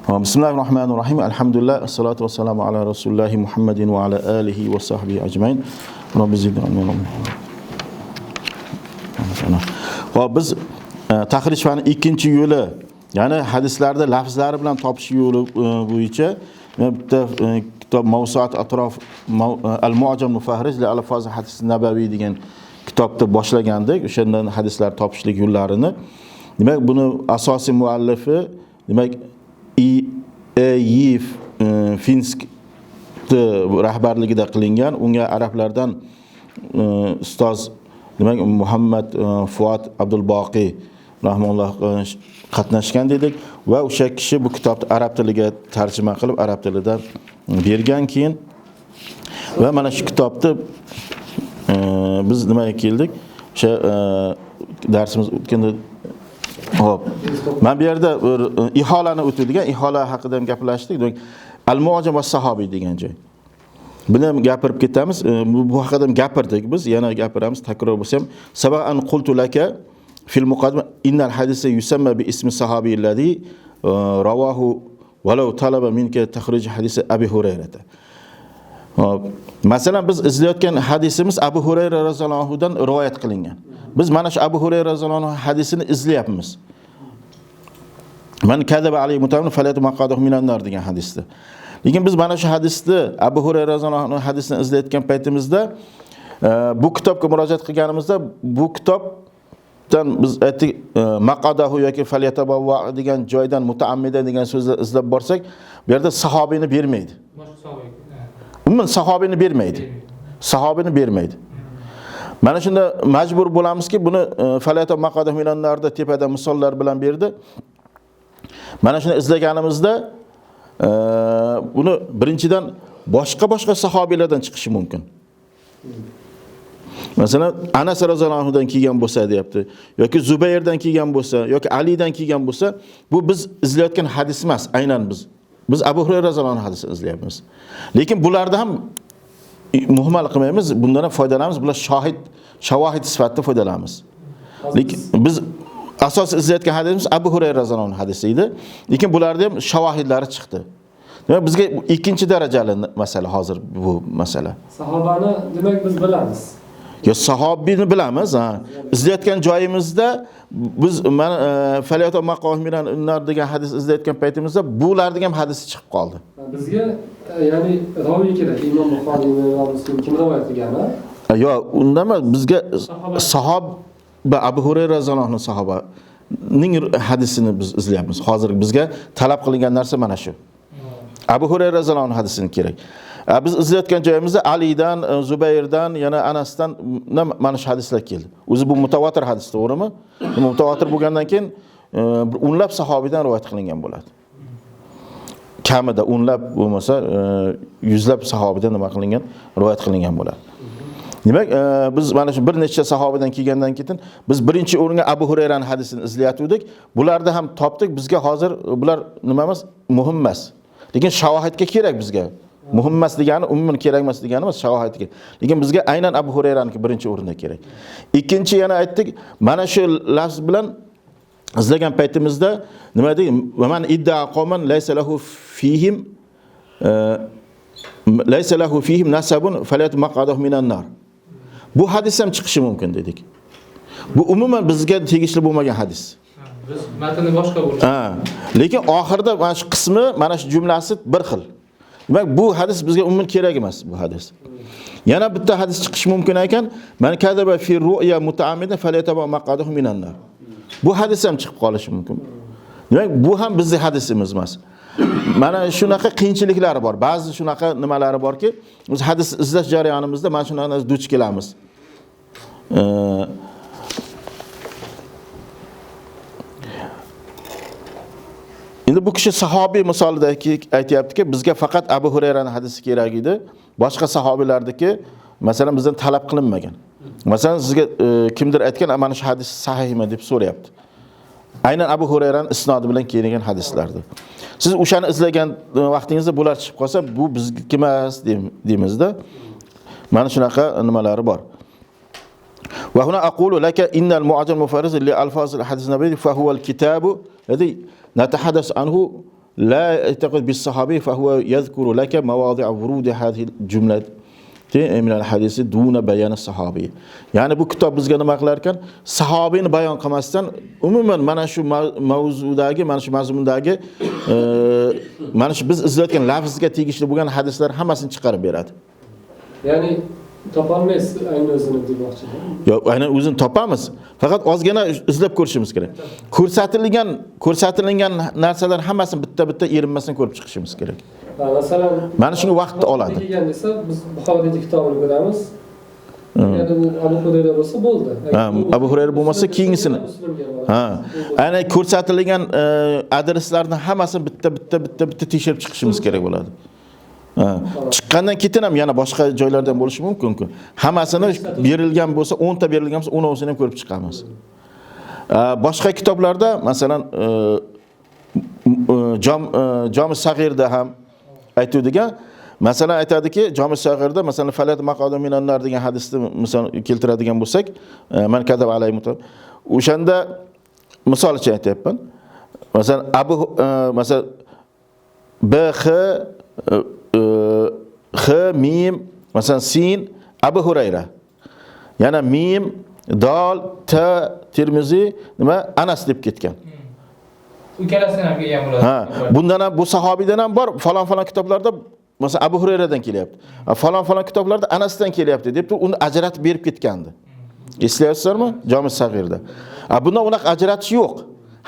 Bismillahirrahmanirrahim. Alhamdulillah, assalatu vassalamu ala Rasulillahi Muhammadin va ala alihi va sahbihi ajmain. Robbi zidni ilman. Xo'p, biz tahrij fani ikkinchi yo'li, ya'ni hadislarda lafzlari bilan topish yo'li bo'yicha bitta kitob Mawsuat atrof al-Mu'jam mufahrij li alfaz hadis nabaviy degan kitobni boshlagandik. O'shandan hadislar topishlik yo'llarini. Demak, buni asosiy muallifi, demak, I. E. Finsk rahbarligida qilingan. Unga arablardan ustoz, demak, Muhammad Fuat Abdulboqiy rahimahulloh qatnashgan dedik va o'sha kishi bu kitobni arab tiliga tarjima qilib, arab tilida bergan keyin. Va mana shu kitobni biz nimaga keldik? O'sha darsimiz o'tganda. Xo'p. Men bu yerda bir iholani o'tadigan, ihola haqida ham gaplashdik. Demak, Al-Mu'jam va sahobiy degan joy. Buni ham gapirib ketamiz. Bu haqida ham gapirdik biz, yana gapiramiz, takror bo'lsa ham. Sabaq an qultu laka fil muqaddima innal hadisa yusamma bi ismi sahobiy allazi rawahu walau talaba minka tahrij hadisi Abi Hurayrata. Xo'p, masalan, biz izlayotgan hadisimiz Abu Hurayra roziyallohu anhudan rivoyat qilingan. Biz mana shu Abu Hurayra roziyallohu anhu hadisini izlayapmiz. Man kadaba alayhi mutamin falyatu maqadahu minan nar degan hadisda. Lekin biz mana shu hadisni Abu Hurayra roziyallohu anhu hadisini izlayotgan paytimizda bu kitobga murojaat qilganimizda bu kitobdan biz aytdik maqadahu yoki falyatabawwa degan joydan mutaammidan degan so'zni izlab borsak, bu yerda sahobiyni bermaydi. Umuman sahobiyni bermaydi. Sahobiyni bermaydi. Mana shunda majbur bo'lamizki, buni falyatu maqadahu minan narda tepada misollar bilan berdi. Mana shuni izlaganimizda buni birinchidan boshqa-boshqa sahobiylardan chiqishi mumkin. Masalan, Anas roziyallohu anhudan kelgan bo'lsa deyapti, yoki Zubayrdan kelgan bo'lsa, yoki Alidan kelgan bo'lsa, bu biz izlayotgan hadis emas, aynan biz. Biz Abu Hurayra roziyallohu anhu hadisini izlayapmiz. Lekin bularda ham muhmal qilmaymiz, bundan ham foydalanamiz. Bular shohid, shavohid sifatida foydalanamiz. Lekin biz asos izlayotgan hadisimiz Abu Hurayra roziyallohu anhu hadisi edi. Lekin bularda ham shavohidlari chiqdi. Demak, bizga ikkinchi darajali masala hozir bu masala. Sahobani demak biz bilamiz. Yo, sahobiyni bilamiz, ha. Izlayotgan joyimizda biz mana falyatu maqom minan nar degan hadis izlayotgan paytimizda bularning ham hadisi chiqib qoldi. Bizga ya'ni raviy kerak, Imom Buxoriy va Muslim kim rivoyat qilgani? Yo, unda emas, bizga sahoba Abu Hurayra roziyallohu anhu sahobaning hadisini biz izlayapmiz. Hozir bizga talab qilingan narsa mana shu. Abu Hurayra roziyallohu anhu hadisini kerak. Biz izlayotgan joyimizda Alidan, Zubayrdan, yana Anasdan mana shu hadislar keldi. O'zi bu mutawatir hadis, to'g'rimi? Mutawatir bo'lgandan keyin o'nlab sahobiydan rivoyat qilingan bo'ladi. Kamida o'nlab bo'lmasa yuzlab sahobiydan nima qilingan, rivoyat qilingan bo'ladi. Demak, biz mana shu bir necha sahobadan kelgandan keyin biz birinchi o'ringa Abu Hurayrani hadisini izlayotgandik. Bularni ham topdik. Bizga hozir bular nima emas, muhim emas. Lekin shavohidga kerak bizga. Muhim emas degani umuman kerak emas degani emas, shavohidga. Lekin bizga aynan Abu Hurayraniki birinchi o'rinda kerak. Ikkinchi yana aytdik, mana shu lafz bilan izlagan paytimizda nima deydi? Man idda qawman laysa lahu fihim laysa lahu fihim nasabun falyat maqadahu minan nar. Bu hadis ham chiqishi mumkin dedik. Bu umuman bizga tegishli bo'lmagan hadis. Biz matni boshqa bo'ldi. Ha, lekin oxirida mana shu qismi, mana shu jumlasi bir xil. Demak, bu hadis bizga umuman kerak emas bu hadis. Yana bitta hadis chiqishi mumkin ekan, man kadaba fi ru'ya mutaammidan falyataba maqadahu minan nar. Bu hadis ham chiqib qolishi mumkin. Demak, bu ham bizning hadisimiz emas. Mana shunaqa qiyinchiliklari bor. Ba'zi shunaqa nimalari borki, biz hadis izlash jarayonimizda mana shunaqa narsa duch kelamiz. Endi bu kishi sahobiy misolidagi aytayaptiki, bizga faqat Abu Hurayrani hadisi kerak edi. Boshqa sahobiylarniki masalan bizdan talab qilinmagan. Masalan sizga kimdir aytgan, mana shu hadis sahihmi deb so'rayapti. Aynan Abu Hurayrani isnodi bilan kelgan hadislardi. Siz o'shani izlagan vaqtingizda bular chiqib qolsa, bu bizniki emas deymizda. Mana shunaqa nimalari bor. Va huna aqulu laka innal mu'jam mufarriz li alfaz al hadis nabiy fa huwa al kitabu alladhi natahaddas anhu la yataqid bis sahabi fa huwa yadhkuru laka mawadi'a wurudi hadhihi jumla min al-hadisi duna bayan as-sahabi. Ya'ni bu kitob bizga nima qilar ekan? Sahobiyni bayon qilmasdan umuman mana shu mavzudagi, mana shu mazmundagi, mana shu biz izlayotgan lafzga tegishli bo'lgan hadislar hammasini chiqarib beradi. Ya'ni topolmaysiz ayni o'zini demoqchi. Yo'q, aynan o'zini topamiz. Faqat ozgina izlab ko'rishimiz kerak. Ko'rsatilgan narsalar hammasini bitta-bitta erinmasdan ko'rib chiqishimiz kerak. Masalan, mana shunga vaqt oladi. Degan desa, biz Buxoriyning kitobini ko'ramiz. Ya'ni bu Abu Hurayra bo'lsa bo'ldi. Abu Hurayra bo'lmasa keyingisini. Ha. Aynan ko'rsatilgan adreslarni hammasini bitta-bitta tekshirib chiqishimiz kerak bo'ladi. Chiqqandan keyin ham yana boshqa joylardan bo'lishi mumkin-ku. Hammasini berilgan bo'lsa, 10 ta berilgan bo'lsa, 10-sini ham ko'rib chiqamiz. Boshqa kitoblarda, masalan, Jami Sag'irda ham aytadigan, masalan aytadiki, Jami Sag'irda masalan falat maqadu minan nar degan hadisni misol keltiradigan bo'lsak, man kadab alayhi mutab. O'shanda misol uchun aytyapman. Masalan Abu masalan B X X mim masalan sin Abu Hurayra. Yana mim dal T Termiziy nima Anas deb ketgan. Ikkalasini ham kelgan bo'ladi. Ha, bundan ham bu sahobiydan ham bor, falon falon kitoblarda masalan Abu Hurayradan kelyapti. Falon falon kitoblarda Anasdan kelyapti deb turib uni ajratib berib ketgandi. Eslayapsizlarmi? Jami Sag'irda. Bundan unaqa ajratish yo'q.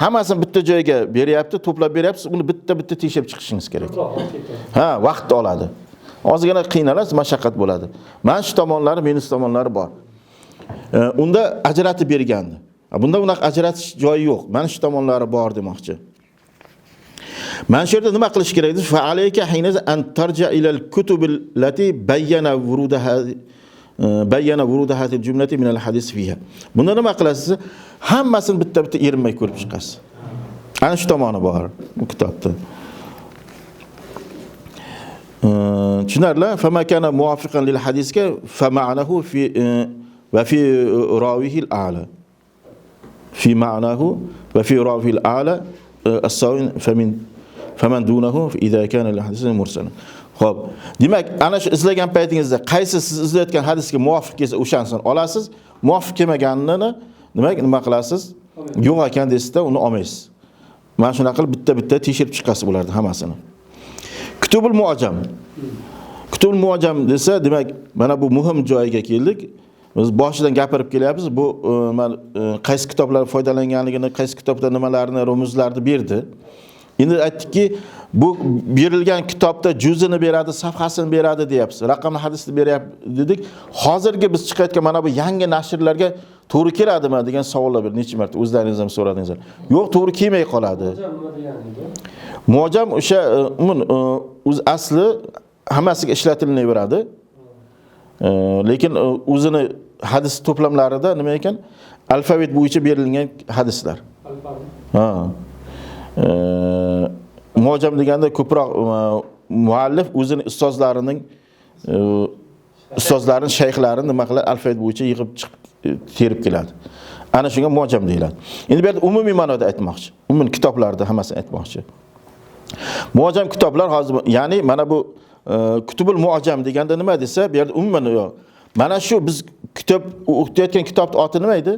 Hammasini bitta joyga beryapti, to'plab beryapsiz, uni bitta-bitta tekshirib chiqishingiz kerak. Ha, vaqt oladi. Ozgina qiynalasiz, mashaqqat bo'ladi. Mana shu tomonlari, minus tomonlari bor. Unda ajratib bergandi. Bunda unaqa ajratish joyi yo'q. Mana shu tomonlari bor demoqchi. Mana shu yerda nima qilish kerak deb, fa alayka hina an tarja ila al-kutub allati bayyana wurudaha bayyana wuruda hadhihi al-jumlati min al-hadis fiha. Bunda nima qilasiz? Hammasini bitta-bitta erinmay ko'rib chiqasiz. Ana shu tomoni bor bu kitobda. Tushunarli? Fama kana muwafiqan lil hadisga fa ma'nahu fi va fi rawihi al-a'la. Fi ma'nahu va fi rawihi al-a'la as-sawin famin faman dunahu idza kana al-hadis mursalan. Xo'p, demak, ana shu izlagan paytingizda qaysi siz izlayotgan hadisga muvofiq kelsa o'shanisini olasiz, muvofiq kelmaganini demak nima qilasiz? Yo'q ekan desizda uni olmaysiz. Mana shunaqa qilib bitta-bitta tekshirib chiqasiz ularni hammasini. Kutubul Mu'jam. Kutubul Mu'jam desa, demak, mana bu muhim joyga keldik. Biz boshidan gapirib kelyapmiz. Bu mana qaysi kitoblar foydalanganligini, qaysi kitobda nimalarni, rumuzlarni berdi. Endi aytdikki, bu berilgan kitobda juzini beradi, safhasini beradi deyapsiz. Raqamli hadisni beryapti dedik. Hozirgi biz chiqayotgan mana bu yangi nashrlarga to'g'ri keladimi degan savollar bir necha marta o'zlaringiz ham so'radingizlar. Yo'q, to'g'ri kelmay qoladi. Mu'jam o'sha umuman o'z asli hammasiga ishlatilaveradi. Lekin o'zini hadis to'plamlarida nima ekan? Alfabet bo'yicha berilgan hadislar. Ha. Mu'jam deganda ko'proq muallif o'zini ustozlarining ustozlarini, shayxlarini nima qiladi? Alfabet bo'yicha yig'ib chiqib terib keladi. Ana shunga mu'jam deyiladi. Endi bu yerda umumiy ma'noda aytmoqchi. Umuman kitoblarda hammasini aytmoqchi. Mu'jam kitoblar hozir, ya'ni mana bu Kutubul Mu'jam deganda nima desa, bu yerda umuman yo'q. Mana shu biz kitob o'qiyotgan kitobning oti nima edi?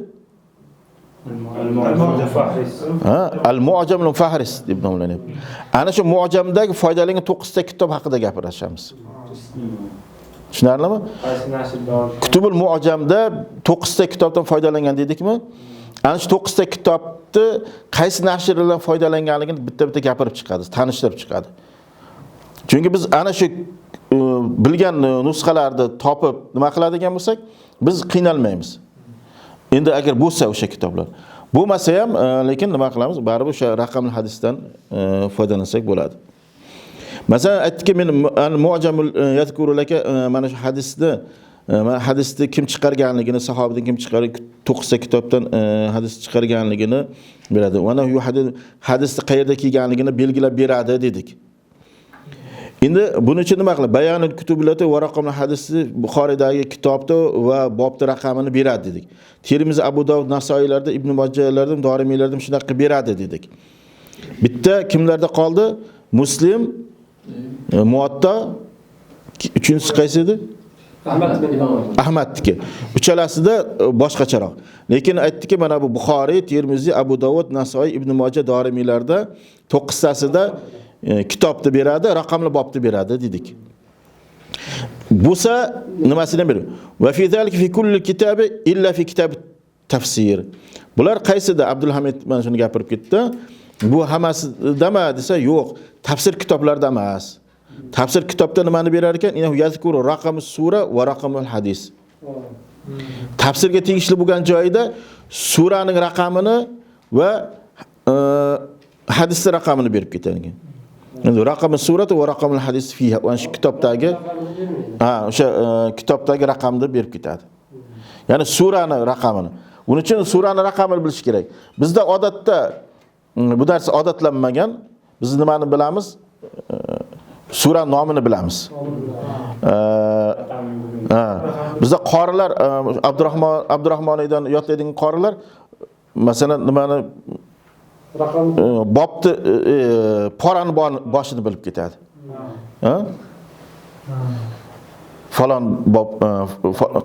Ha, Al-Mu'jam al-Mufahris deb nomlanyapti. Ana shu Mu'jamdagi foydalangan 9 ta kitob haqida gapirishamiz. Tushunarlimi? Kutubul Mu'jamda 9 ta kitobdan foydalangan dedikmi? Ana shu 9 ta kitobni qaysi nashrlardan foydalanganligini bitta-bitta gapirib chiqadi, tanishtirib chiqadi. Chunki biz ana shu bilgan nusxalarni topib nima qiladigan bo'lsak, biz qiynalmaymiz. Endi agar bo'lsa o'sha kitoblar. Bo'lmasa ham, lekin nima qilamiz? Baribir o'sha raqamli hadisdan foydalansak bo'ladi. Masalan, aytdikki, men al-Mu'jamul yadhkuru laka mana shu hadisni, mana hadisni kim chiqarganligini, sahobadan kim chiqargan, 9 ta kitobdan hadis chiqarganligini beradi. Mana bu hadisni qayerda kelganligini belgilab beradi dedik. Endi buning uchun nima qiladi? Bayanul kutubillati va raqamli hadisni Buxoriydagi kitobda va bobda raqamini beradi dedik. Termiz, Abu Davud, Nasoiylarda, Ibn Majahlarda, Dorimiylarda shunaqa qilib beradi dedik. Bitta kimlarda qoldi? Muslim, Muwatta, uchinchisi qaysi edi? Ahmad ibn Imom. Ahmadniki. Uchalasida boshqacharoq. Lekin aytdiki, mana bu Buxoriy, Termiziy, Abu Dovud, Nasoiy, Ibn Moja, Dorimiylarda 9tasida kitobni beradi, raqamli bobni beradi dedik. Bo'lsa nimasini beradi? Va fi zalika fi kulli kitabi illa fi kitab tafsir. Bular qaysida? Abdulhamid mana shuni gapirib ketdi. Bu hammasidami desa, yo'q, tafsir kitoblarida emas. Tafsir kitobda nimani berar ekan? Innahu yazkuru raqamus sura va raqamul hadis. Tafsirga tegishli bo'lgan joyida suraning raqamini va hadisning raqamini berib ketar ekan. Endi raqami surati va raqamul hadis fiha, ana shu kitobdagi, ha, o'sha kitobdagi raqamni berib ketadi. Ya'ni surani raqamini. Buning uchun surani raqamini bilish kerak. Bizda odatda bu narsa odatlanmagan. Biz nimani bilamiz? Sura nomini bilamiz. Ha, bizda qorilar, Abdurahmoniydan yodlaydigan qorilar masalan nimani raqam bobni, porani boshini bilib ketadi. Ha? Falon bob,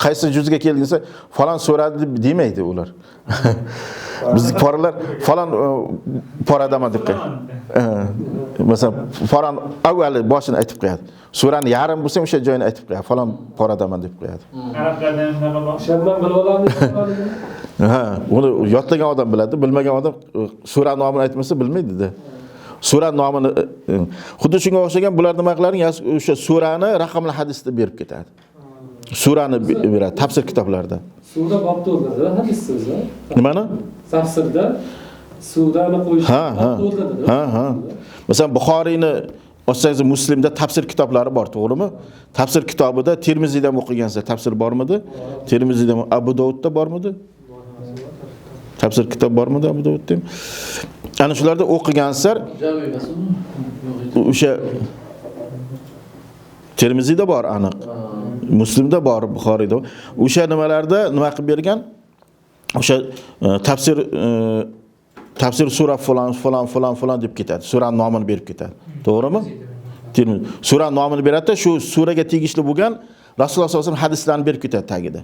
qaysi juzga keldingsa falon so'radi deb demaydi ular. Bizning poralar falon poradaman deb qo'yadi. Masalan, falon avvali boshini aytib qo'yadi. Surani yarim bo'lsa o'sha joyini aytib qo'yadi. Falon poradaman deb qo'yadi. Arablardan shunaqa bor. O'shandan bilib olamiz. Ha, uni yodlagan odam biladi, bilmagan odam sura nomini aytmasa bilmaydi-da. Sura nomini xuddi shunga o'xshagan bular nima qilarkan? O'sha surani raqamli hadisda berib ketadi. Surani beradi tafsir kitoblarida. Sura bobda o'rnadi, hadis so'zi. Nimani? Tafsirda surani qo'yish Ha, ha. bobda o'rnadi. Ha, ha. Masalan, Buxoriyni olsangiz Muslimda tafsir kitoblari bor, to'g'rimi? Tafsir kitobida Termiziydan o'qigansiz, tafsir bormidi? Termiziyda, Abu Dovudda bormidi? Tafsir kitob bormidi Abu Dovudda? Ana shularda o'qigansizlar, o'sha Termiziyda bor aniq. Muslimda bor, Buxoriyda bor. O'sha nimalarda nima qilib bergan? O'sha tafsir sura falon falon falon falon deb ketadi. Suraning nomini berib ketadi. To'g'rimi? Termiziy sura nomini beradi-da, shu suraga tegishli bo'lgan Rasululloh sollallohu alayhi vasallam hadislarni berib ketadi tagida.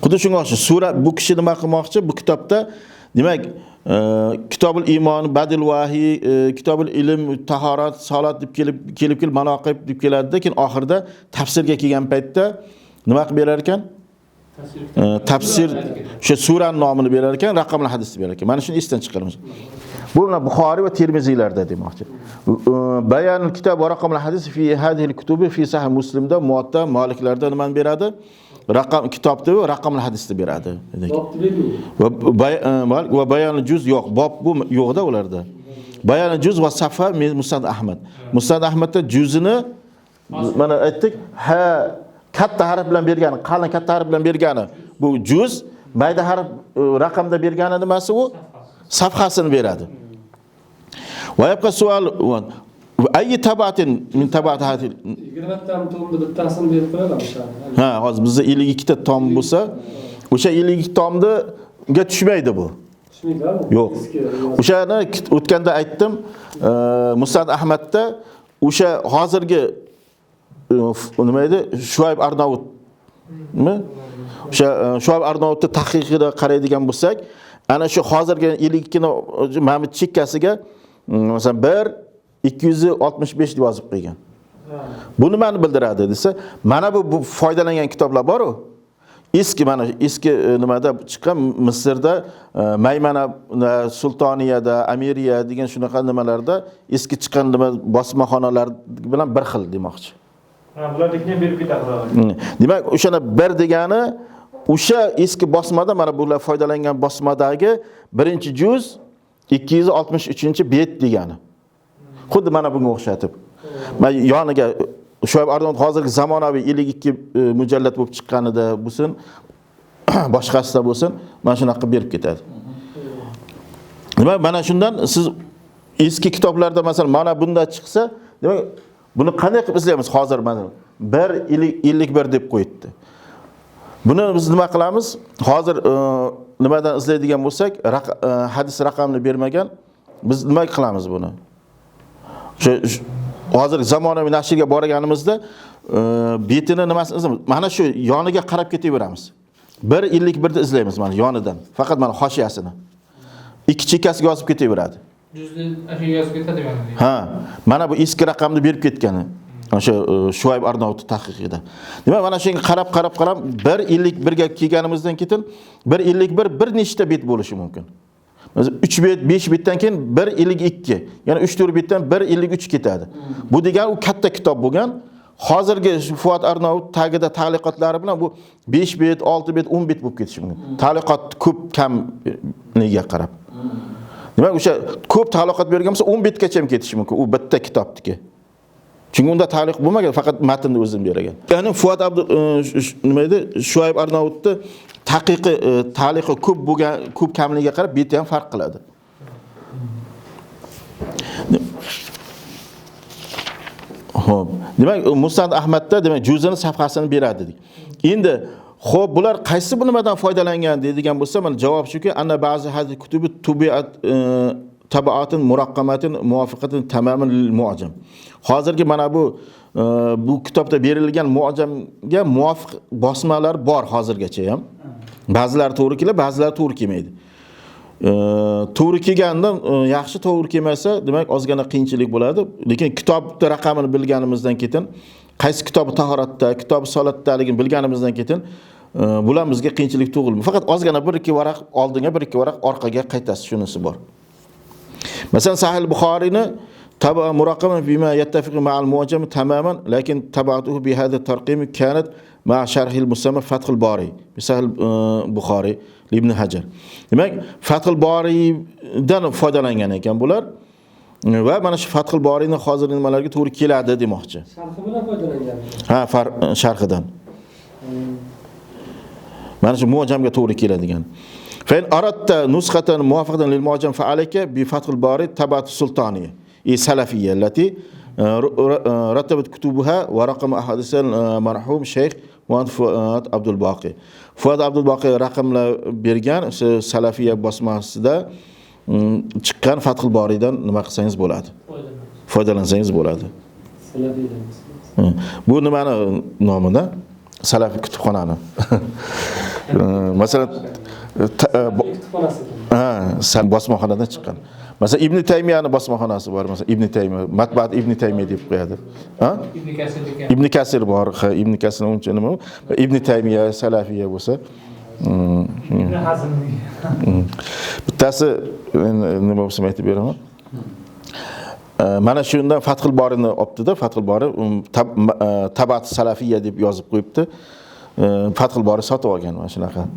Xuddi shunga o'xshash sura bu kishi nima qilmoqchi? Bu kitobda demak, Kitobul iymon, Badil vahiy, Kitobul ilm, tahorat, salat deb kelib kelib kelib manoqib deb keladida, keyin oxirida tafsirga kelgan paytda nima qilib berar ekan? Tafsir o'sha suraning nomini berar ekan, raqamli hadisni berar ekan. Mana shuni esdan chiqaramiz. Bu bilan Buxoriy va Termiziylarda demoqchi. Bayanul kitob va raqamli hadis fi hadhihi kutubi fi sahih Muslimda, Muwatta, Maliklarda nimani beradi? Raqam kitobni va raqamli hadisni beradi. Bobni bermaydi. Va bayanul juz yo'q, bob bu yo'qda ularda. Bayanul juz va safa Musnad Ahmad. Musnad Ahmadda juzini mana aytdik, ha katta harf bilan bergani, qalin katta harf bilan bergani bu juz, mayda harf raqamda bergani nimasi u? Safhasini beradi. Va yabqa sual ayyi tabatin min tabat hadhihi 20 ta tomni bittasini berib qo'yadi o'shani. Ha, hozir bizda 52 ta tom bo'lsa, o'sha 52 tomga tushmaydi bu. Tushmaydimi? Yo'q. O'shani o'tganda aytdim, Musnad Ahmadda o'sha hozirgi nima edi? Shuayb Arnautmi? O'sha Shuayb Arnautning tahqiqida qaraydigan bo'lsak, ana shu hozirgi 52 ni mana bu chekkasiga masalan 1 265 deb yozib qo'ygan. Bu nimani bildiradi desa, mana bu foydalangan kitoblar bor-u. Eski mana eski nimada chiqqan Misrda, Maymana, Sultoniyada, Amiriya degan shunaqa nimalarda eski chiqqan nima bosmaxonalar bilan bir xil demoqchi. Ha, bularnikini ham berib ketadi. Demak, o'shani bir degani o'sha eski bosmada mana bular foydalangan bosmadagi birinchi juz 263-bet degani. Xuddi mana bunga o'xshatib. Mana yoniga Shuayb Arnaut hozirgi zamonaviy 52 mujallad bo'lib chiqqanida bo'lsin, boshqasida bo'lsin, mana shunaqa qilib berib ketadi. Demak, mana shundan siz eski kitoblarda masalan mana bunda chiqsa, demak, buni qanday qilib izlaymiz hozir mana 1.51 deb qo'yibdi. Buni biz nima qilamiz? Hozir nimadan izlaydigan bo'lsak, hadis raqamini bermagan, biz nima qilamiz buni? O'sha hozir zamonaviy nashrga borganimizda betini nimasini izlaymiz? Mana shu yoniga qarab ketaveramiz. 1.51 ni izlaymiz mana yonidan. Faqat mana hoshiyasini. Ikki chekkasiga yozib ketaveradi. Juzni shu yozib ketadi yoniga. Ha, mana bu eski raqamni berib ketgani. O'sha Shuayb Arnaut tahqiqida. Demak, mana shunga qarab 1.51 ga kelganimizdan keyin 1.51 bir nechta bet bo'lishi mumkin. Masalan, 3 bet, 5 betdan keyin 1.52, ya'ni 3-4 betdan 1.53 ketadi. Bu degani u katta kitob bo'lgan. Hozirgi Fuat Arnaut tagida ta'liqotlari bilan bu 5 bet, 6 bet, 10 bet bo'lib ketishi mumkin. Ta'liqot ko'p kamligiga qarab. Demak, o'sha ko'p ta'liqot bergan bo'lsa 10 betgacha ham ketishi mumkin u bitta kitobniki. Chunki unda ta'liq bo'lmagan, faqat matnni o'zini bergan. Ya'ni Fuat Abdu nima edi? Shuayb Arnautni taqiqi, ta'liqi ko'p bo'lgan, ko'p kamligiga qarab beti ham farq qiladi. Xo'p, demak, Musnad Ahmadda demak juzini safhasini beradi dedik. Endi xo'p, bular qaysi bu nimadan foydalangan deydigan bo'lsa, mana javob shuki, anna ba'zi hadis kutubi tubiat tabaatun muraqqamatin muvafiqatin tamaman lil mu'jam. Hozirgi mana bu bu kitobda berilgan mu'jamga muvofiq bosmalar bor hozirgacha ham. Ba'zilari to'g'ri keladi, ba'zilari to'g'ri kelmaydi. To'g'ri kelgandan yaxshi, to'g'ri kelmasa, demak ozgina qiyinchilik bo'ladi. Lekin kitobning raqamini bilganimizdan keyin, qaysi kitobi tahoratda, kitobi solatdaligini bilganimizdan keyin bular bizga qiyinchilik tug'ilmaydi. Faqat ozgina 1-2 varaq oldinga, 1-2 varaq orqaga qaytasiz, shunisi bor. Masalan, Sahih Buxoriyni taba muraqqaman bima yattafiqu ma'al mu'jam tamaman, lakin tabatuhu bi hadha tarqim kanat ma sharhil musamma Fathul Bori, Sahih Buxoriy Ibn Hajar. Demak, Fathul Boriydan foydalangan ekan bular va mana shu Fathul Boriyni hozir nimalarga to'g'ri keladi demoqchi. Sharhi bilan foydalangan. Ha, sharhidan. Mana shu mu'jamga to'g'ri keladigan. Fa in aradta nusxatan muwafiqatan lil mu'jam fa alayka bi Fathul Bori tabat sultaniya salafiyya allati rattabat kutubuha va raqam ahadis marhum shayx Fuad Abdul Boqiy. Fuad Abdul Boqiy raqamlar bergan salafiya bosmasida chiqqan Fathul Boriydan nima qilsangiz bo'ladi. Foydalansangiz bo'ladi. Bu nimani nomida? Salafiy kutubxonani. Masalan, ha, bosmaxonadan chiqqan. Masalan, Ibn Taymiyani bosmaxonasi bor. Masalan, Ibn Taymiya, matbaat Ibn Taymiya deb qo'yadi. Ha? Ibn Kasir degan. Ibn Kasir bor, ha, Ibn Kasir uncha nima? Ibn Taymiya salafiya bo'lsa. Ibn Hazm. Bittasi nima bo'lsa aytib beraman. Mana shundan Fathul Borini olibdi-da, Fathul Bori tabat salafiya deb yozib qo'yibdi. Fathul Bori sotib olgan mana shunaqa.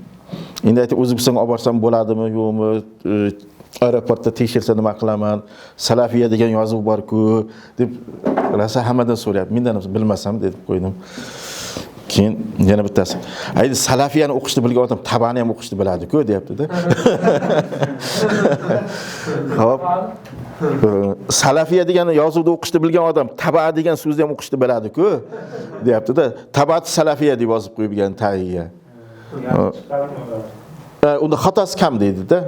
Endi aytib O'zbekistonga olib borsam bo'ladimi, yo'qmi? Aeroportda tekshirsa nima qilaman? Salafiya degan yozuv bor-ku deb rosa hammadan so'rayapti. Mendan ham bilmasam deb qo'ydim. Keyin yana bittasi. Aydi salafiyani o'qishni bilgan odam tabani ham o'qishni biladi-ku deyapti-da. Xo'p. Salafiya degan yozuvni o'qishni bilgan odam taba degan so'zni ham o'qishni biladi-ku deyapti-da. Tabat salafiya deb yozib qo'yibgan tagiga. Unda xatosi kam deydi-da.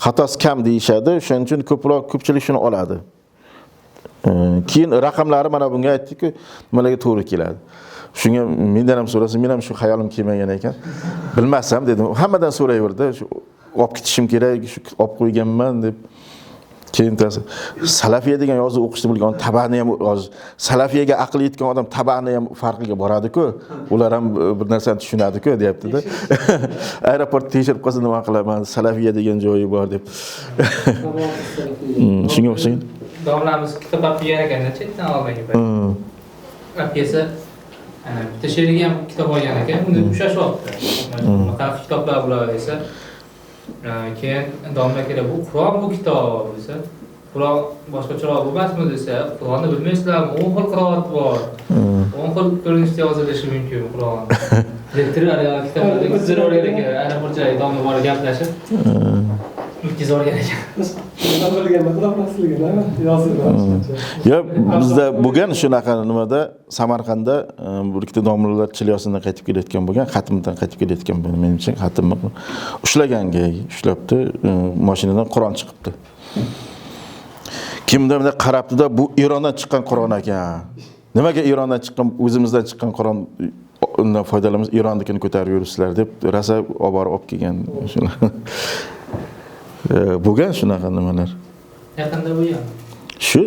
Xatosi kam deyishadi. Shuning uchun ko'proq ko'pchilik shuni oladi. Keyin raqamlari mana bunga aytdik-ku, nimalarga to'g'ri keladi. Shunga mendan ham so'rasa, men ham shu xayolim kelmagan ekan. Bilmasam dedim. Hammadan so'rayverdi. Shu olib ketishim kerak, shu olib qo'yganman deb. Keyin salafiya degan yozuv o'qishni bilgan tabani ham yoz. Salafiyaga aqli yetgan odam tabani ham farqiga boradi-ku. Ular ham bir narsani tushunadi-ku deyapti-da. Aeroport tekshirib qolsa nima qilaman? Salafiya degan joyi bor deb. Shunga o'xshagan. Domlamiz kitob olib kelgan ekanda chetdan olgan payt. Olib kelsa, bitta sherigi ham kitob olgan ekan, uni ushlashyapti. Qanaqa kitoblar bular desa, keyin domla kelib, bu Qur'on bu kitob desa, Qur'on boshqacharoq bo'lmasmi desa, Qur'onni bilmaysizlarmi? 10 xil qiroat bor. 10 xil ko'rinishda yozilishi mumkin Qur'on. Deb turib, kitoblarda kuzatib o'rgan ekan, aeroportda domla borib gaplashib, o'tkazib olgan ekan. Yo, bizda bo'lgan shunaqa nimada Samarqandda bir ikkita domlalar Chilyosindan qaytib kelayotgan bo'lgan, xatmdan qaytib kelayotgan bo'lgan, menimcha xatmni ushlaganga ushlabdi, mashinadan Qur'on chiqibdi. Kimda bunday qarabdida, bu Erondan chiqqan Qur'on ekan. Nimaga Erondan chiqqan, o'zimizdan chiqqan Qur'on undan foydalanamiz, Eronnikini ko'tarib yuribsizlar deb rosa olib borib olib kelgan. Bo'lgan shunaqa nimalar. Yaqinda bo'lgan. Shu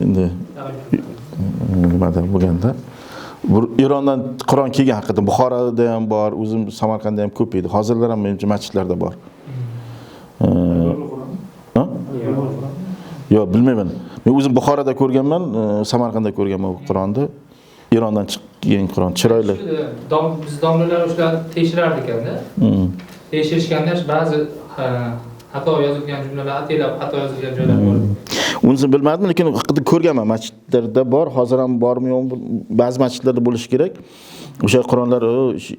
endi nimada bo'lganda Erondan Qur'on kelgan haqida Buxoroda ham bor, o'zim Samarqandda ham ko'p edi. Hozirlar ham menimcha masjidlarda bor. Yo'q, bilmayman. Men o'zim Buxoroda ko'rganman, Samarqandda ko'rganman bu Qur'onni. Erondan chiqqan Qur'on chiroyli. Biz domlalar o'shalarni tekshirardi ekanda. Tekshirishganda ba'zi xato yozilgan jumlalar, ataylab xato yozilgan joylar bor. Unisini bilmadim, lekin haqida ko'rganman. Masjidlarda bor, hozir ham bormi yo'qmi, ba'zi masjidlarda bo'lishi kerak. O'sha Qur'onlar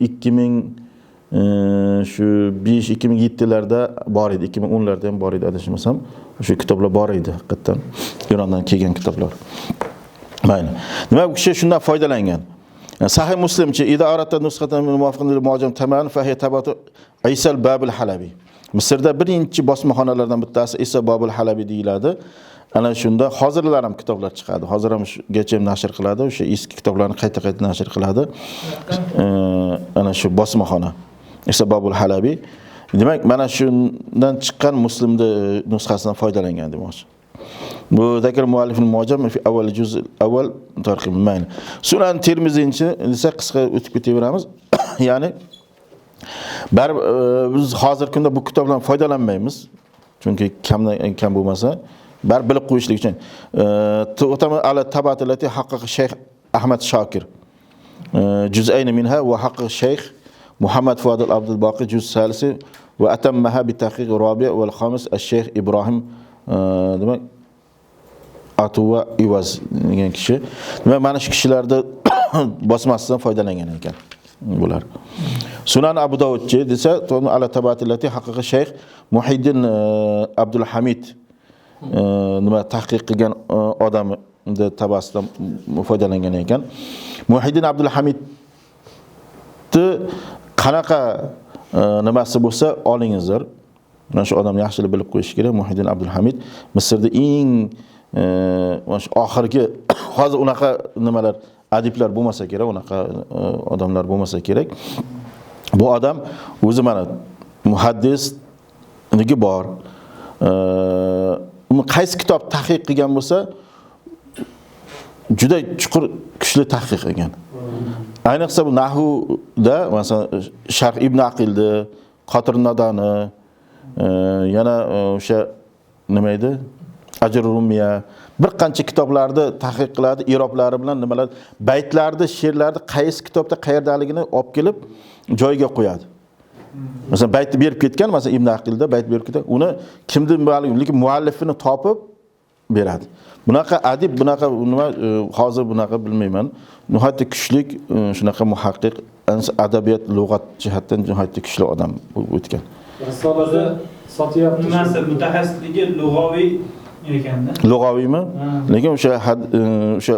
2005 2007larda bor edi, 2010larda ham bor edi adashmasam. O'sha kitoblar bor edi haqiqatan. Erondan kelgan kitoblar. Mayli. Nima bu kishi shundan foydalangan. Sahih Muslimchi ida arata nusxatan min muwafiqan lil mu'jam tamam fa hiya tabatu Isa al-Babil Halabi. Misrda birinchi bosmaxonalardan bittasi Isa Babil Halabi deyiladi. Ana shunda hozirlar ham kitoblar chiqadi. Hozir ham shugacha ham nashr qiladi. O'sha eski kitoblarni qayta-qayta nashr qiladi. Ana shu bosmaxona Isa Babul Halabi. Demak, mana shundan chiqqan Muslimni nusxasidan foydalangan demoqchi. Bu zakr muallifning mu'jam fi avval juz avval tarqim mayli. Sunan Termiziychi desa qisqa o'tib ketaveramiz. Ya'ni baribir biz hozirgi kunda bu kitobdan foydalanmaymiz. Chunki kamdan kam bo'lmasa, baribir bilib qo'yishlik uchun. Tu'tama ala tabatilati haqqi Shayx Ahmad Shokir. Juz'ayn minha va haqqi Shayx Muhammad Fadil Abdul Boqi juz salisi va atammaha bi tahqiq rabi' wal khamis ash-Shayx Ibrohim demak Atuva Ivaz degan kishi. Demak, mana shu kishilarda bosmasidan foydalangan ekan bular. Sunan Abu Davudchi desa, ala tabatilati haqiqiy Shayx Muhiddin Abdul Hamid nima tahqiq qilgan odamni tabasidan foydalangan ekan. Muhiddin Abdul Hamidni qanaqa nimasi bo'lsa olingizlar. Mana shu odamni yaxshilab bilib qo'yish kerak. Muhiddin Abdul Hamid Misrda eng mana shu oxirgi hozir unaqa nimalar adiblar bo'lmasa kerak, unaqa odamlar bo'lmasa kerak. Bu odam o'zi mana muhaddisligi bor. Uni qaysi kitob tahqiq qilgan bo'lsa, juda chuqur kuchli tahqiq qilgan. Ayniqsa bu nahvda, masalan, Sharh ibn Aqilni, Qotir Nadani, yana o'sha nima edi? Ajr Rumiya, bir qancha kitoblarni tahqiq qiladi, iroblari bilan nimalar, baytlarni, she'rlarni qaysi kitobda qayerdaligini olib kelib joyiga qo'yadi. Masalan, baytni berib ketgan, masalan, Ibn Aqilda bayt berib ketgan, uni kimdir ma'lum, lekin muallifini topib beradi. Bunaqa adib, bunaqa nima, hozir bunaqa bilmayman. Nihoyatda kuchli, shunaqa muhaqqiq, adabiyot, lug'at jihatdan nihoyatda kuchli odam o'tgan. Risolada sotyapti. Nimasi mutaxassisligi lug'aviy ekanda. Lug'aviymi? Lekin o'sha o'sha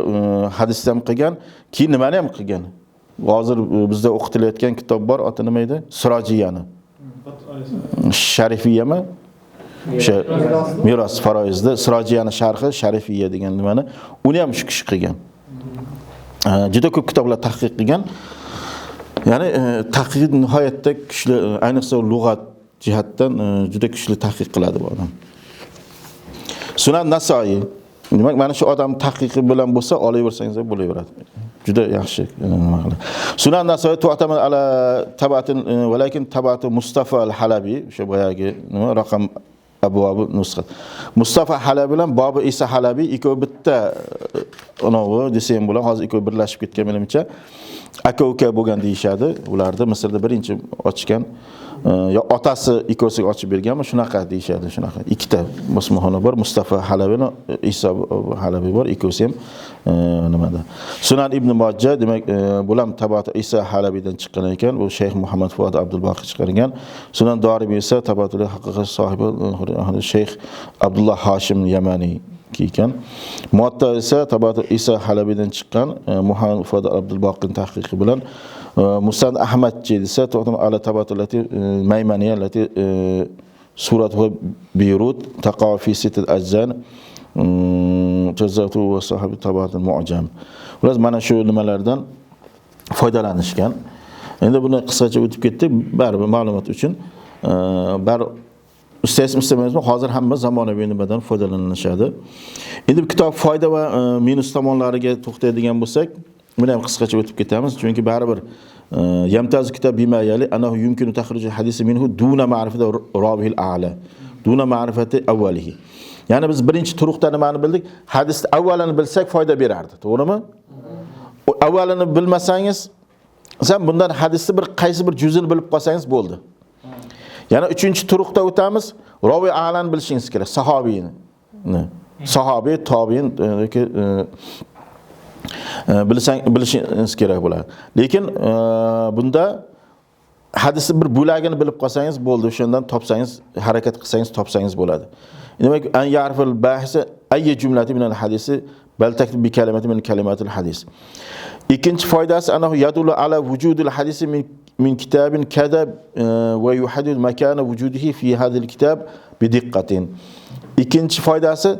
hadisda ham qilgan, keyin nimani ham qilgan. Hozir bizda o'qitilayotgan kitob bor, oti nima edi? Sirojiyani. Sharifiyami? O'sha meros faroizda Sirojiyani sharhi Sharifiya degan nimani, uni ham shu kishi qilgan. Juda ko'p kitoblar tahqiq qilgan. Ya'ni tahqiq nihoyatda kuchli, ayniqsa lug'at jihatdan juda kuchli tahqiq qiladi bu odam. Sunan Nasoiy. Demak, mana shu odam tahqiqi bilan bo'lsa, olaversangiz ham bo'laveradi. Juda yaxshi nima qiladi. Sunan Nasoiy tu'tamad ala tabatin, walakin tabatu Mustafa al-Halabi, o'sha boyagi nima raqam abvobi nusxa. Mustafa Halabi bilan Bobi Isa Halabi ikkovi bitta unovi desa ham bo'ladi. Hozir ikkovi birlashib ketgan menimcha. Aka-uka bo'lgan deyishadi. Ularni Misrda birinchi ochgan yo otasi ikkovsiga ochib berganmi, shunaqa deyishadi, shunaqa. Ikkita bosmaxona bor, Mustafa Halabi bilan Isa Halabi bor, ikkovsi ham nimada. Sunan ibn Majja, demak, bulam tabat Isa Halabidan chiqqan ekan. Bu Shayx Muhammad Fuad Abdul Boqi chiqargan. Sunan Doribi esa tabatul haqiqiy sohibi Shayx Abdulloh Hashim Yamani ekan. Muatta esa tabat Isa Halabidan chiqqan, Muhammad Fuad Abdul Boqining tahqiqi bilan. Musnad Ahmadchi desa, to'xtam ala tabatulati Maymaniya allati suratuhu Beyrut taqa fi sittat ajzan Tazatu va sahibi tabatul mu'jam. Ular mana shu nimalardan foydalanishgan. Endi buni qisqacha o'tib ketdik, baribir ma'lumot uchun. Bari istaysizmi istamaysizmi hozir hamma zamonaviy nimadan foydalanishadi. Endi bu kitob foyda va minus tomonlariga to'xtaydigan bo'lsak, buni ham qisqacha o'tib ketamiz, chunki baribir yamtazu kitob bima yali annahu yumkinu taxriju hadisi minhu duna ma'rifati rawihil a'la, duna ma'rifati avvalihi. Ya'ni biz birinchi turuqda nimani bildik? Hadisni avvalini bilsak foyda berardi, to'g'rimi? Avvalini bilmasangiz, sen bundan hadisni bir qaysi bir juzini bilib qolsangiz bo'ldi. Yana uchinchi turuqda o'tamiz, ravi a'lan bilishingiz kerak, sahobiyni. Sahobiy, tobiin yoki bilishingiz kerak bo'ladi. Lekin bunda hadisni bir bo'lagini bilib qolsangiz bo'ldi, o'shandan topsangiz, harakat qilsangiz topsangiz bo'ladi. Demak, an ya'riful bahisi ayyi jumlati minal hadisi bal taktib bi kalimati min kalimatil hadis. Ikkinchi foydasi annahu yadullu ala vujudil hadisi min kitabin kada va yuhaddid makana vujudihi fi hadhil kitab bi diqqatin. Ikkinchi foydasi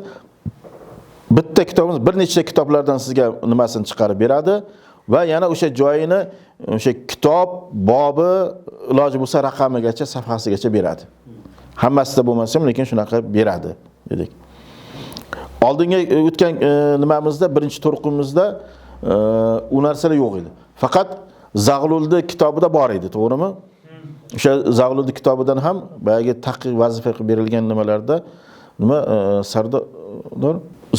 bitta kitobimiz bir nechta kitoblardan sizga nimasini chiqarib beradi va yana o'sha joyini, o'sha kitob bobi iloji bo'lsa raqamigacha, sahifasigacha beradi. Hammasida bo'lmasa ham, lekin shunaqa beradi dedik. Oldingi o'tgan nimamizda, birinchi turqimizda u narsalar yo'q edi. Faqat Zag'lulni kitobida bor edi, to'g'rimi? O'sha Zag'lulni kitobidan ham boyagi tahqiq vazifa qilib berilgan nimalarda nima Sardor,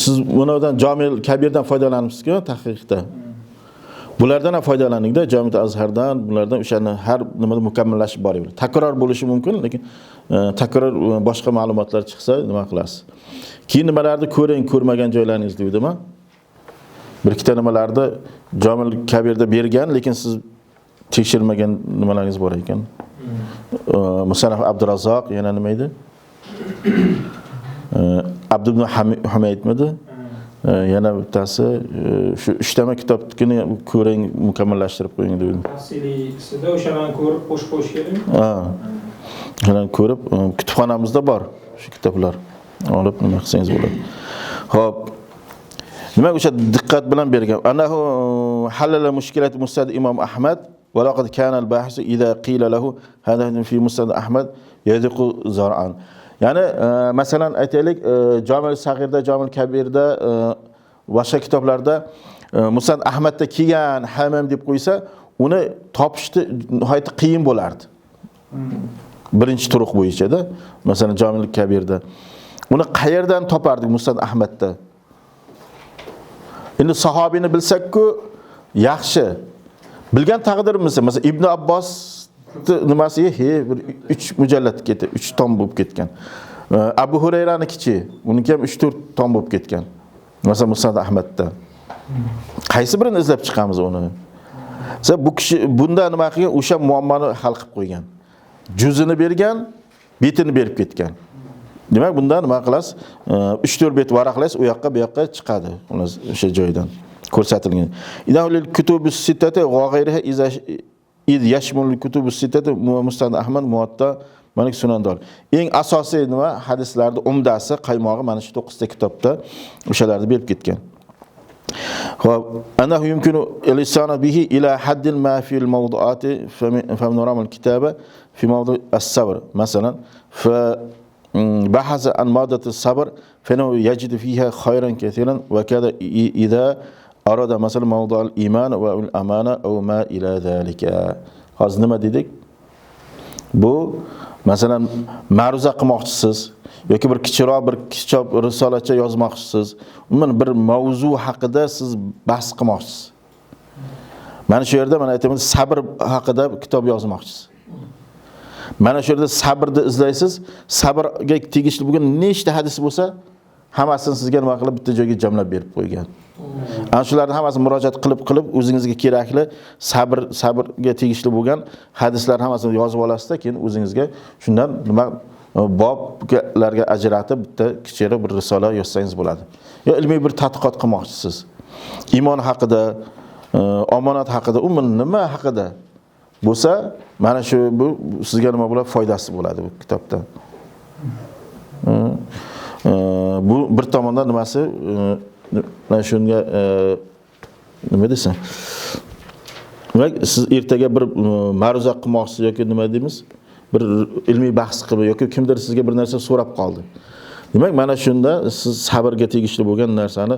siz bunadan Jomil Kabirdan foydalanibsiz-ku tahqiqda. Bulardan ham foydalaningda, Jomil Azhardan, bulardan o'shani har nimada mukammallashib boraveradi. Takror bo'lishi mumkin, lekin takror boshqa ma'lumotlar chiqsa nima qilasiz? Keyin nimalarni ko'ring, ko'rmagan joylaringiz deydimi? Bir ikkita nimalarni Jomil Kabirda bergan, lekin siz tekshirmagan nimalaringiz bor ekan. Musanaf Abdurazzoq yana nima edi? Abd ibn Humaydmidi? Yana bittasi shu uchtama kitobnikini ko'ring, mukammallashtirib qo'ying dedim. Tafsilisida o'shalarni ko'rib qo'shib qo'yish kerak. Ha. O'shalarni ko'rib, kutubxonamizda bor shu kitoblar. Olib nima qilsangiz bo'ladi. Xo'p. Nima o'sha diqqat bilan bergan. Annahu halala mushkilat musnad Imom Ahmad va laqad kana al-bahis idza qila lahu hada fi musnad Ahmad yadiqu zar'an. Ya'ni masalan aytaylik, Jomil Sag'irda, Jomil Kabirda, boshqa kitoblarda Musnad Ahmadda kelgan hamam deb qo'ysa, uni topishni nihoyatda qiyin bo'lardi. Birinchi turuq bo'yicha-da, masalan Jomil Kabirda. Uni qayerdan topardik Musnad Ahmadda? Endi sahobiyni bilsak-ku yaxshi. Bilgan taqdirimiz, masalan Ibn Abbos nimasi bir 3 mujallad ketdi, 3 tom bo'lib ketgan. Abu Hurayranikichi, uniki ham 3-4 tom bo'lib ketgan. Masalan Musnad Ahmadda. Qaysi birini izlab chiqamiz uni? Bu kishi bunda nima qilgan? O'sha muammoni hal qilib qo'ygan. Juzini bergan, betini berib ketgan. Demak, bunda nima qilasiz? 3-4 bet varaqlaysiz, u yoqqa bu yoqqa chiqadi. O'sha joydan ko'rsatilgan. Idahul kutubus sittati va g'ayriha iza id yashmul kutubus sittati Musnad Ahmad, Muwatta, Malik, Sunan Dor. Eng asosiy nima hadislarning umdasi, qaymog'i mana shu 9 ta kitobda o'shalarni berib ketgan. Xo'p, annahu yumkinu al-isana bihi ila haddin ma fi al-mawdu'ati fa min al-kitaba fi mawdu' as-sabr. Masalan, fa bahasa an maddati as-sabr fa innahu yajidu fiha khayran katiran wa kada idha arada masalan mawdu' al-iman va al-amana aw ma ila zalika. Hozir nima dedik? Bu masalan ma'ruza qilmoqchisiz yoki bir kichikroq bir kitob risolacha yozmoqchisiz, umuman bir mavzu haqida siz bahs qilmoqchisiz. Mana shu yerda mana aytaman, sabr haqida kitob yozmoqchisiz. Mana shu yerda sabrni izlaysiz, sabrga tegishli bo'lgan nechta hadis bo'lsa, hammasini sizga nima qilib bitta joyga jamlab berib qo'ygan. Ana shularni hammasini murojaat qilib o'zingizga kerakli sabrga tegishli bo'lgan hadislar hammasini yozib olasizda, keyin o'zingizga shundan nima boblarga ajratib bitta kichikroq bir risola yozsangiz bo'ladi. Yo ilmiy bir tadqiqot qilmoqchisiz. Iymon haqida, omonat haqida, umuman nima haqida bo'lsa, mana shu bu sizga nima bo'ladi, foydasi bo'ladi bu kitobda. Bu bir tomondan nimasi mana shunga nima desam? Demak, siz ertaga bir ma'ruza qilmoqchisiz yoki nima deymiz? Bir ilmiy bahs qilib yoki kimdir sizga bir narsa so'rab qoldi. Demak, mana shunda siz sabrga tegishli bo'lgan narsani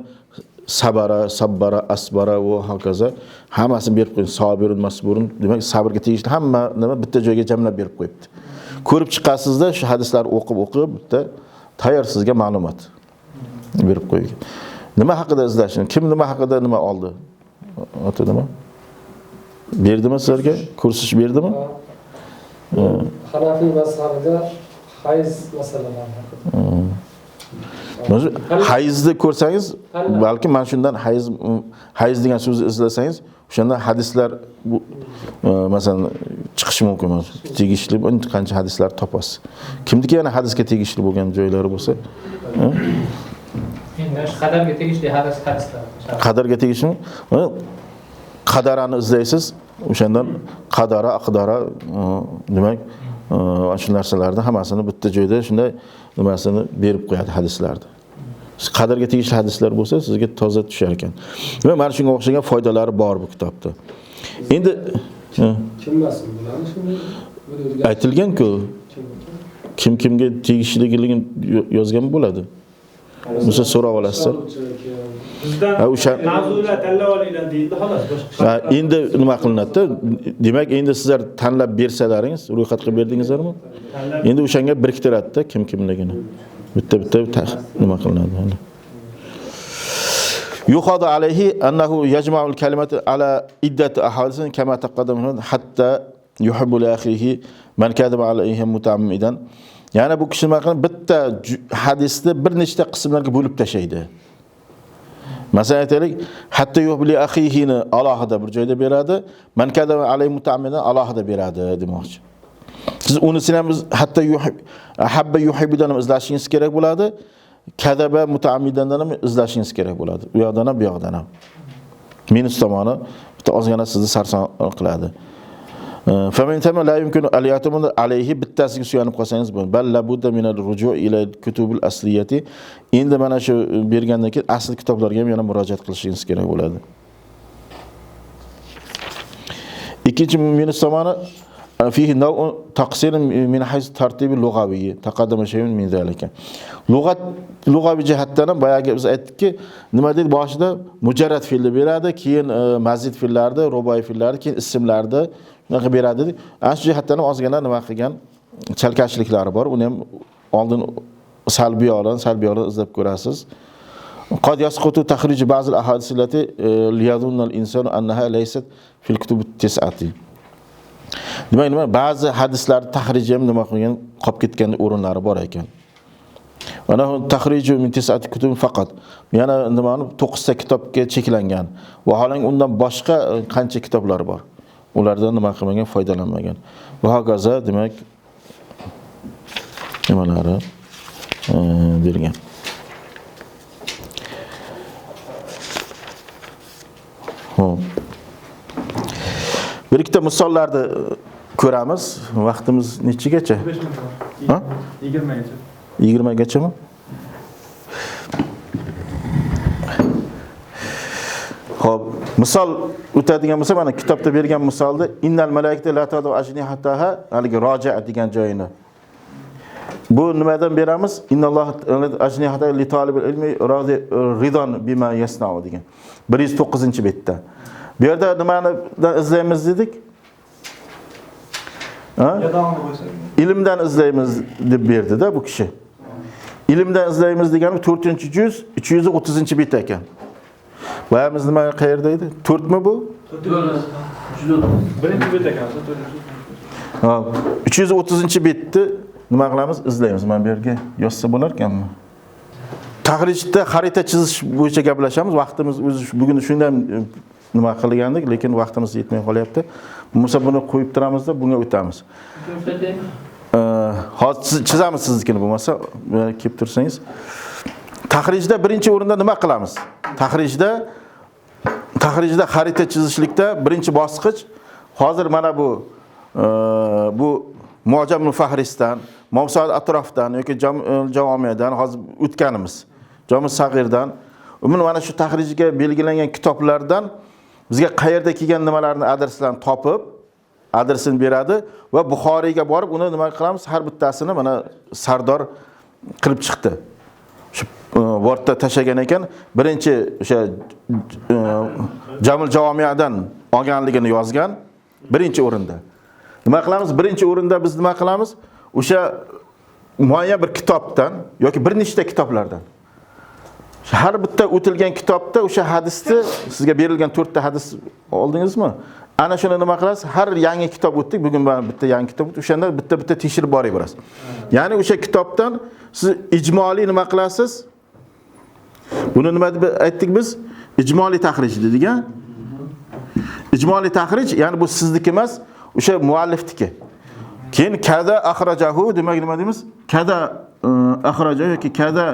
sabara, sabbara, asbara va hokazo hammasini berib qo'ying. Sobirun, masburun, demak sabrga tegishli hamma nima bitta joyga jamlab berib qo'yibdi. Ko'rib chiqasizda shu hadislarni o'qib-o'qib bitta tayyor sizga ma'lumot berib qo'ygan. Nima haqida izlashni, kim nima haqida nima oldi? Ota nima? Berdimi sizlarga? Kursish berdimi? Hanafiy mazhabida hayz masalalari haqida. Hayzni ko'rsangiz, balki mana shundan hayz degan so'zni izlasangiz, o'shandan hadislar bu masalan chiqishi mumkin. Tegishli qancha hadislar topasiz. Kimniki yana hadisga tegishli bo'lgan joylari bo'lsa, endi shu qadarga tegishli hadislar. Qadarga tegishli qadarani izlaysiz, o'shandan qadara, aqdara, demak, shu narsalarni hammasini bitta joyda shunday nimasini berib qo'yadi hadislarda. Siz qadarga tegishli hadislar bo'lsa, sizga toza tushar ekan. Demak, mana shunga o'xshagan foydalari bor bu kitobda. Endi kim mas'ul bularni shunday aytilgan-ku, kim kimga tegishliligini yozgan bo'ladi. Bo'lsa so'rab olasizlar. Bizdan mavzular tanlab olinglar deyildi, xolos, boshqa. Endi nima qilinadi? Demak, endi sizlar tanlab bersalaringiz, ro'yxat qilib berdingizlarmi? Endi o'shanga biriktiradi-da kim kimligini. Bitta-bitta nima qilinadi. Yuhadu alayhi annahu yajma'ul kalimata ala iddati ahadisin kama taqaddama hatta yuhibbu li akhihi man kadaba alayhi mutaammidan. Ya'ni bu kishi nima qiladi? Bitta hadisni bir nechta qismlarga bo'lib tashlaydi. Masalan aytaylik, hatta yuhibbu li akhihini alohida bir joyda beradi, man kadaba alayhi mutaammidan alohida beradi demoqchi. Siz unisini ham hatta habba yuhibbudan ham izlashingiz kerak bo'ladi, kadaba mutaammidandan ham izlashingiz kerak bo'ladi. U yoqdan ham, bu yoqdan ham. Minus tomoni bitta ozgina sizni sarson qiladi. فمن ثم لا يمكن أن يعتمد عليه bittasiga suyanib qolsangiz bo'ladi. Bal la budda min al-ruju' ila kutub al-asliyati. Endi mana shu bergandan keyin asl kitoblarga ham yana murojaat qilishingiz kerak bo'ladi. Ikkinchi minus tomoni fihi naw'un taqsir min hays tartibi lug'aviy taqaddama shay'un min zalika. Lug'aviy jihatdan ham boyagi biz aytdikki, nima deydi boshida mujarrad fe'lni beradi, keyin mazid fe'llarni, ruboiy fe'llarni, keyin ismlarni shunaqa beradi dedik. Ana shu jihatdan ham ozgina nima qilgan chalkashliklari bor. Uni ham oldin salbiy yo'lini izlab ko'rasiz. Qad yasqutu tahrij ba'd al-ahadith allati liyadhunna al-insanu annaha laysat fil kutub at-tis'ati. Demak, nima ba'zi hadislar tahriji ham nima qilgan, qolib ketgan o'rinlari bor ekan. Mana tahriju min tis'ati kutub faqat. Yana nimani 9 ta kitobga cheklangan. Vaholanki undan boshqa qancha kitoblar bor. Ulardan nima qilmagan, foydalanmagan. Va hokazo, demak, nimalari bergan. Xo'p. Bir ikkita misollarni ko'ramiz. Vaqtimiz nechagacha? Ha? 20 gacha. 20 gachami? Xo'p, misol o'tadigan bo'lsa, mana kitobda bergan misolda innal malaikata la tadu ajnihataha haligi roja degan joyini. Bu nimadan beramiz? Innalloha ajnihataha li talibil ilmi ridon bima yasnau degan. 109-betda. Bu yerda nimani izlaymiz dedik? Ha? Ilmdan izlaymiz deb berdi-da bu kishi. Ilmdan izlaymiz degani 4-juz 330-bet ekan. Boyamiz nima qayerda edi? 4 mi bu? 4. Birinchi bet ekan, 4. Ha, 330-betni nima qilamiz? Izlaymiz. Mana bu yerga yozsa bo'lar ekanmi? Tahrijda xarita chizish bo'yicha gaplashamiz. Vaqtimiz o'zi bugun shundan nima qilgandik, lekin vaqtimiz yetmay qolyapti. Bo'lmasa buni qo'yib turamizda, bunga o'tamiz. Hozir chizamiz siznikini bo'lmasa, kelib tursangiz. Tahrijda birinchi o'rinda nima qilamiz? Tahrijda xarita chizishlikda birinchi bosqich hozir mana bu bu Mu'jamul Fahrisdan, Mavsuat atrofdan yoki Javomiyadan hozir o'tganimiz. Jami Sag'irdan, umuman mana shu tahrijga belgilangan kitoblardan bizga qayerda kelgan nimalarni adreslarni topib, adresini beradi va Buxoriyga borib uni nima qilamiz? Har bittasini mana Sardor qilib chiqdi. Shu Wordda tashlagan ekan, birinchi o'sha Jamil Javomiyadan olganligini yozgan birinchi o'rinda. Nima qilamiz? Birinchi o'rinda biz nima qilamiz? O'sha muayyan bir kitobdan yoki bir nechta kitoblardan. Har bitta o'tilgan kitobda o'sha hadisni sizga berilgan 4 ta hadis oldingizmi? Ana shuni nima qilasiz? Har yangi kitob o'tdik, bugun mana bitta yangi kitob o'tdik, o'shanda bitta-bitta tekshirib boraverasiz. Ya'ni o'sha kitobdan siz ijmoliy nima qilasiz? Buni nima deb aytdik biz? Ijmoliy tahrij dedik, ha? Ijmoliy tahrij, ya'ni bu sizniki emas, o'sha muallifniki. Keyin kada akhrajahu demak nima deymiz? Kada akhrajahu yoki kada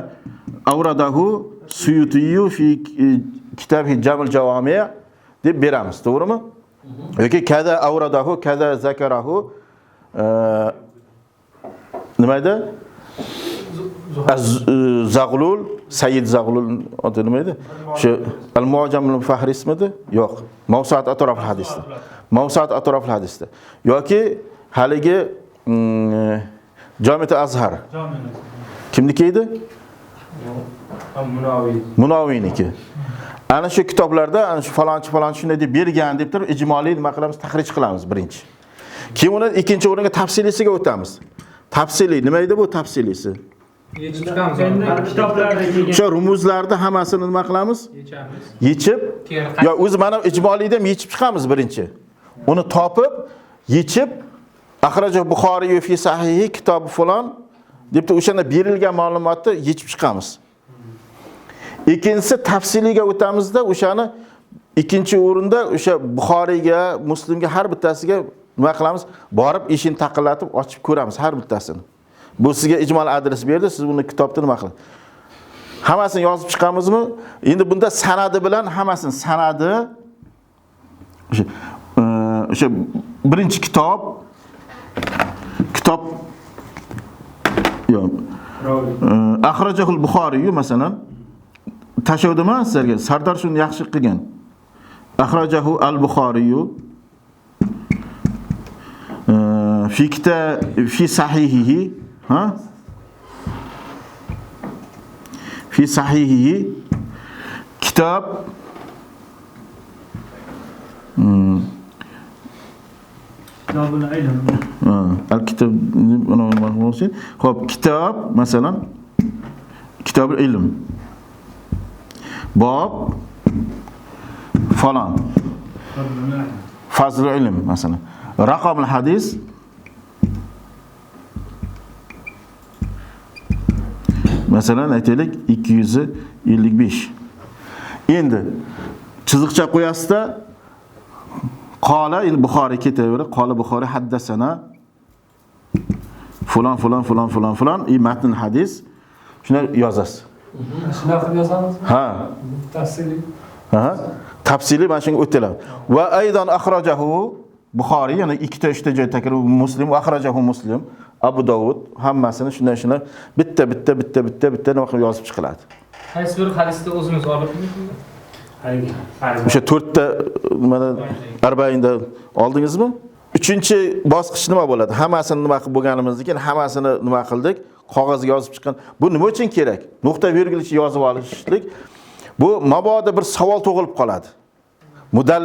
awradahu Suyutiyu fi kitabi Jamil Jawami deb beramiz, to'g'rimi? Yoki kada awradahu kada zakarahu nima edi? Zag'lul, Sayyid Zag'lul oti nima edi? Shu Al-Mu'jam al-Fahrismidi? Yo'q. Mawsuat atrof hadisda. Mawsuat atrof hadisda. Yoki haligi Jami' al-Azhar. Kimniki edi? Munoviy. Munoviyniki. Ana shu kitoblarda ana shu falonchi falonchi shunday deb bergan deb turib ijmoliy nima qilamiz? Tahrij qilamiz birinchi. Keyin uni ikkinchi o'ringa tafsilisiga o'tamiz. Tafsili nima edi bu tafsilisi? Yechib chiqamiz. Kitoblarda kelgan. O'sha rumuzlarni hammasini nima qilamiz? Yechamiz. Yechib, yo o'zi mana ijmoliyda ham yechib chiqamiz birinchi. Uni topib, yechib, Akhraja Buxoriy fi sahihi kitobi falon deb o'shanda berilgan ma'lumotni yechib chiqamiz. Ikkinchisi tafsiliga o'tamizda o'shani ikkinchi o'rinda o'sha Buxoriyga, Muslimga har bittasiga nima qilamiz? Borib eshikni taqillatib ochib ko'ramiz har bittasini. Bu sizga ijmol adres berdi, siz buni kitobda nima qilasiz? Hammasini yozib chiqamizmi? Endi bunda sanadi bilan hammasini sanadi o'sha birinchi kitob yo'q. Akhrajahul Buxoriy masalan tashavdimi sizlarga? Sardor shuni yaxshi qilgan. Akhrajahu al-Buxoriy fi kitab fi sahihihi, ha? Fi sahihihi kitob Kitabul ilm. Al-kitob xo'p, kitob masalan Kitabul ilm. Bob falon. Fazlul ilm masalan. Raqamul hadis masalan aytaylik 255. Endi chiziqcha qo'yasizda qola endi Buxoriy ketaveradi. Qola Buxoriy haddasana fulan fulan fulan fulan fulan i matn hadis shuni yozasiz. Shunday qilib yozamizmi? Ha. Tafsiliy. Ha. Tafsiliy mana shunga o'tiladi. Va aydan akhrajahu Buxoriy, yana ikkita uchta joy takror Muslim va akhrajahu Muslim, Abu Dovud hammasini shunday shunday bitta bitta bitta bitta bitta nima qilib yozib chiqiladi. Qaysi bir hadisni o'zimiz olib O'sha 4 ta mana arbainda oldingizmi? Uchinchi bosqich nima bo'ladi? Hammasini nima qilib bo'lganimizdan keyin hammasini nima qildik? Qog'ozga yozib chiqqan. Bu nima uchun kerak? Nuqta vergulcha yozib olishlik. Bu mabodo bir savol tug'ilib qoladi. Mudall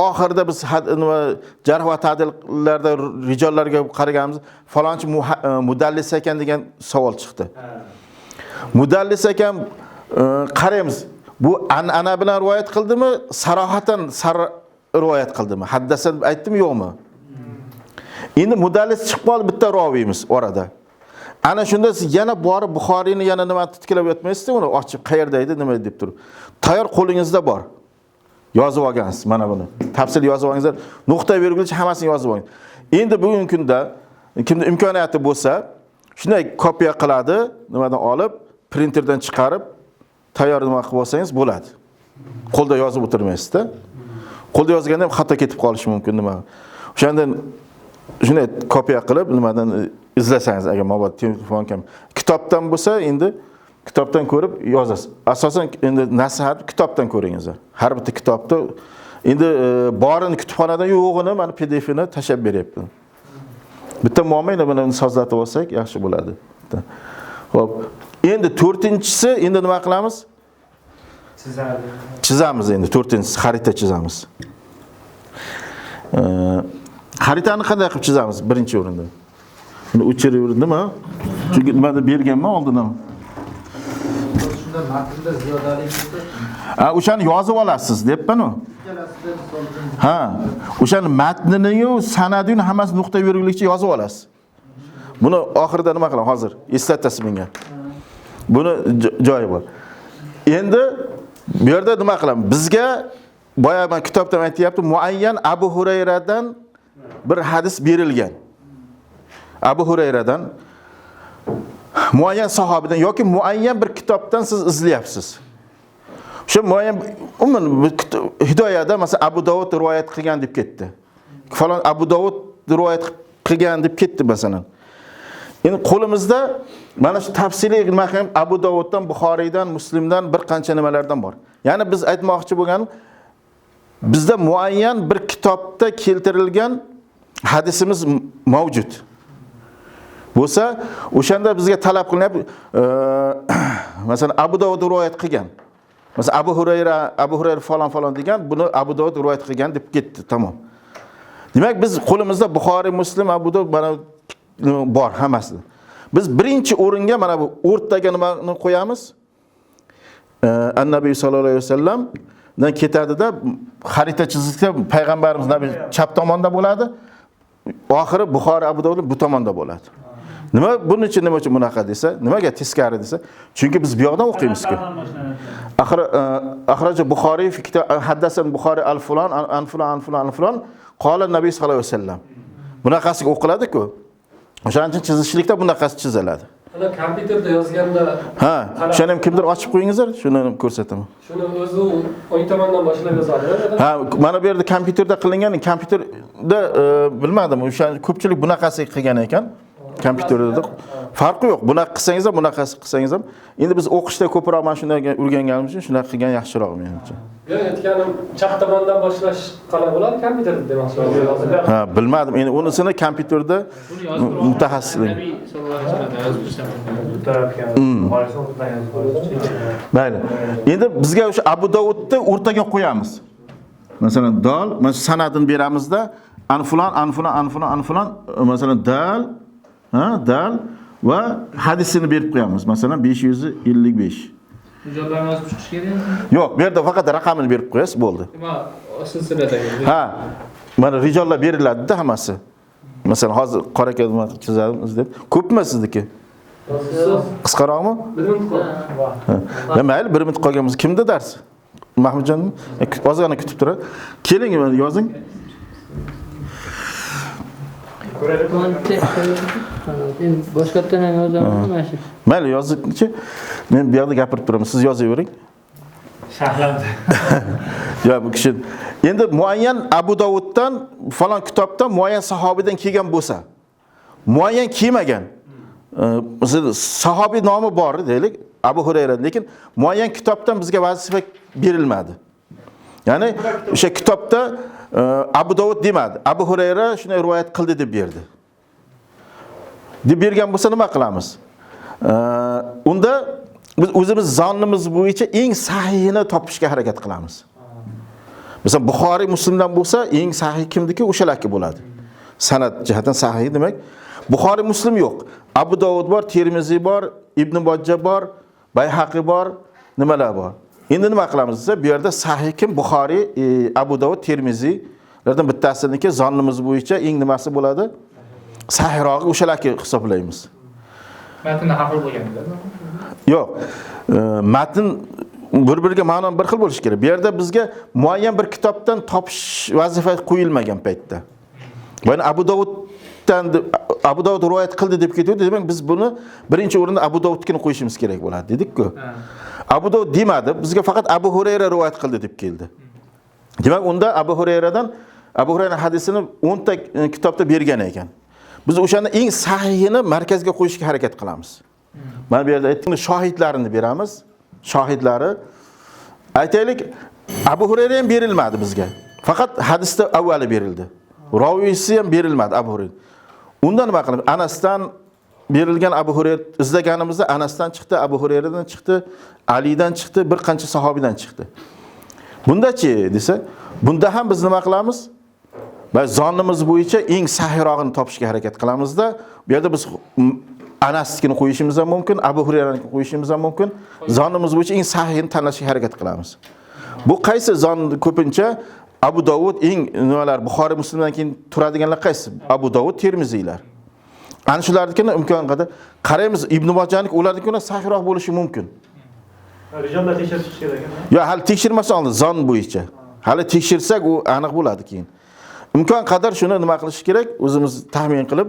oxirida biz nima jarh va ta'dillarda rijollarga qaraganimiz falonchi mudallis ekan degan savol chiqdi. Mudallis ekan qaraymiz. Bu an'ana bilan rivoyat qildimi, sarohatan sar rivoyat qildimi? Haddasa aytdimi, yo'qmi? Endi mudallis chiqib qoldi bitta roviymiz orada. Ana shunda siz yana borib Buxoriyni yana nima titkilab yotmaysizda, uni ochib qayerda edi, nima deb turib. Tayyor qo'lingizda bor. Yozib olgansiz mana buni. Tafsil yozib olgansizlar, nuqta vergulcha hammasini yozib olgan. Endi bugungi kunda kimda imkoniyati bo'lsa, shunday kopiya qiladi, nimadan olib, printerdan chiqarib tayyor nima qilib olsangiz bo'ladi. Qo'lda yozib o'tirmaysizda. Qo'lda yozganda ham xato ketib qolishi mumkin nima. O'shandan shunday kopiya qilib nimadan izlasangiz, agar mabodo telefon kam kitobdan bo'lsa, endi Kitobdan ko'rib yozasiz. Asosan endi nasihat kitobdan ko'ringizlar. Har bitta kitobda endi borini kutubxonadan yo'g'ini mana PDF-ini tashlab beryapman. Bitta muammo endi buni sozlatib olsak yaxshi bo'ladi. Xo'p, endi to'rtinchisi endi nima qilamiz? Chizadi. Chizamiz endi to'rtinchisi xarita chizamiz. Xaritani qanday qilib chizamiz birinchi o'rinda? Buni o'chirib yurdimmi? Chunki nimada berganman oldin ham. Shunda matnda ziyodalik bo'lsa, Ha, o'shani yozib olasiz debman-u. ikkalasida misol uchun Ha, o'shani matnini-yu, sanadini hammasi nuqta belgilikcha yozib olasiz. Buni oxirida nima qilaman hozir? Eslatasiz menga. Buni joyi bor. Endi bu yerda nima qilaman? Bizga boya men kitobda aytayapti, muayyan Abu Hurayradan bir hadis berilgan. Abu Hurayradan muayyan sahobidan yoki muayyan bir kitobdan siz izlayapsiz. O'sha muayyan umuman Hidoyada masalan Abu Dovud rivoyat qilgan deb ketdi. Falon Abu Dovud rivoyat qilgan deb ketdi masalan. Endi qo'limizda mana shu tafsiliy nima ham Abu Dovuddan, Buxoriydan, Muslimdan bir qancha nimalardan bor. Ya'ni biz aytmoqchi bo'lgan bizda muayyan bir kitobda keltirilgan hadisimiz mavjud. Bo'lsa, o'shanda bizga talab qilinyapti, masalan Abu Dovud rivoyat qilgan. Masalan Abu Hurayra falon falon degan, buni Abu Dovud rivoyat qilgan deb ketdi, tamom. Demak, biz qo'limizda Buxoriy, Muslim, Abu Dovud mana bor hammasi. Biz birinchi o'ringa mana bu o'rtaga nimani qo'yamiz? An-Nabiy sallallohu alayhi vasallamdan ketadida xarita chizilsa payg'ambarimiz nabiy chap tomonda bo'ladi. Oxiri Buxoriy, Abu Dovud bu tomonda bo'ladi. Nima buning uchun nima uchun bunaqa desa, nimaga teskari desa, chunki biz bu yoqdan o'qiymiz-ku. Axraja Buxoriy fi kitab haddasan Buxoriy al-fulan an fulan an fulan an fulan qala Nabiy sallallohu alayhi vasallam. Bunaqasiga o'qiladi-ku. O'shaning uchun chizishlikda bunaqasi chiziladi. Ana kompyuterda yozganda Ha, shuni ham kimdir ochib qo'yingizlar, shuni ham ko'rsataman. Shuni o'zi o'ng tomondan boshlab yozadi. Ha, mana bu yerda kompyuterda qilingan, kompyuterda bilmadim, o'sha ko'pchilik bunaqasi qilgan ekan. Kompyuterda farqi yo'q. Bunaqa qilsangiz ham, bunaqasi qilsangiz ham. Endi biz o'qishda ko'proq mana shunday o'rganganimiz uchun shunaqa qilgan yaxshiroq menimcha. Yo'q, aytganim chap tomondan boshlash qalay bo'ladi kompyuterda demoqchi. Ha, bilmadim. Endi unisini kompyuterda mutaxassislik. Nabiy sallallohu alayhi vasallam yozib tursam. Mayli. Endi bizga o'sha Abu Dovudni o'rtaga qo'yamiz. Masalan, dal, mana shu sanadini beramizda, an fulan, an fulan, an fulan, an fulan, masalan, dal, ha, dal va hadisini berib qo'yamiz. Masalan, 555. Mijozlarni yozib chiqish kerak. Yo'q, bu yerda faqat raqamini berib qo'yasiz, bo'ldi. Nima silsiladagi. Ha, mana rijollar beriladi-da hammasi. Masalan, hozir qora aka nima chizamiz deb. Ko'pmi sizniki? Qisqaroqmi? Bir minut qoldi. Ha, mayli, bir minut qolganmiz. Kimda dars? Mahmudjonmi? Ozgina kutib turadi. Keling, mana yozing. Endi boshqatdan ham yozaman mana shu. Mayli, yozingchi. Men bu yoqda gapirib turaman, siz yozavering. Sharhlandi. Ya bu kishi endi muayyan Abu Dovuddan falon kitobdan muayyan sahobidan kelgan bo'lsa, muayyan kelmagan. Masalan, sahobiy nomi bor deylik, Abu Hurayra, lekin muayyan kitobdan bizga vazifa berilmadi. Ya'ni o'sha kitobda Abu Dovud demadi. Abu Hurayra shunday rivoyat qildi deb berdi. Deb bergan bo'lsa nima qilamiz? Unda biz o'zimiz zonnimiz bo'yicha eng sahihini topishga harakat qilamiz. Masalan, Buxoriy Muslimdan bo'lsa, eng sahih kimniki o'shalarki bo'ladi. Sanad jihatdan sahih demak, Buxoriy Muslim yo'q. Abu Dovud bor, Termiziy bor, Ibn Bojja bor, Bayhaqi bor, nimalar bor. Endi nima qilamiz desa, bu yerda sahih kim? Buxoriy, Abu Dovud, Termiziylardan bittasiniki zonnimiz bo'yicha eng nimasi bo'ladi? Sahihrog'i o'shalarki hisoblaymiz. Matnda har xil bo'lganda. Yo'q. Matn bir-biriga ma'no bir xil bo'lishi kerak. Bu yerda bizga muayyan bir kitobdan topish vazifa qo'yilmagan paytda. Mana Abu Dovuddan Abu Dovud rivoyat qildi deb ketdi, demak biz buni birinchi o'rinda Abu Dovudnikini qo'yishimiz kerak bo'ladi dedik-ku. Abu Dovud demadi, bizga faqat Abu Hurayra rivoyat qildi deb keldi. Demak, unda Abu Hurayradan Abu Hurayra hadisini 10 ta kitobda bergan ekan. Biz o'shani eng sahihini markazga qo'yishga harakat qilamiz. Mana bu yerda aytdim, shohidlarini beramiz. Shohidlari aytaylik, Abu Hurayra ham berilmadi bizga. Faqat hadisda avvali berildi. Roviysi ham berilmadi Abu Hurayra. Unda nima qilamiz? Anasdan berilgan Abu Hurayra izlaganimizda Anasdan chiqdi, Abu Hurayradan chiqdi, Alidan chiqdi, bir qancha sahobiydan chiqdi. Bundachi desa, bunda ham biz nima qilamiz? Va zonnimiz bo'yicha eng sahiyrog'ini topishga harakat qilamizda, bu yerda biz Anasnikini qo'yishimiz ham mumkin, Abu Hurayranikini qo'yishimiz ham mumkin. Zonnimiz bo'yicha eng sahihini tanlashga harakat qilamiz. Bu qaysi zon ko'pincha Abu Dovud eng nimalar Buxoriy Muslimdan keyin turadiganlar qaysi? Abu Dovud, Termiziylar. Ana shularnikini imkon qadar qaraymiz. Ibn Mojahniki ularnikidan sahihroq bo'lishi mumkin. Rijallar tekshirib chiqish kerak ekan. Yo, hali tekshirmasa oldin zon bo'yicha. Hali tekshirsak u aniq bo'ladi keyin. Imkon qadar shuni nima qilish kerak? O'zimiz taxmin qilib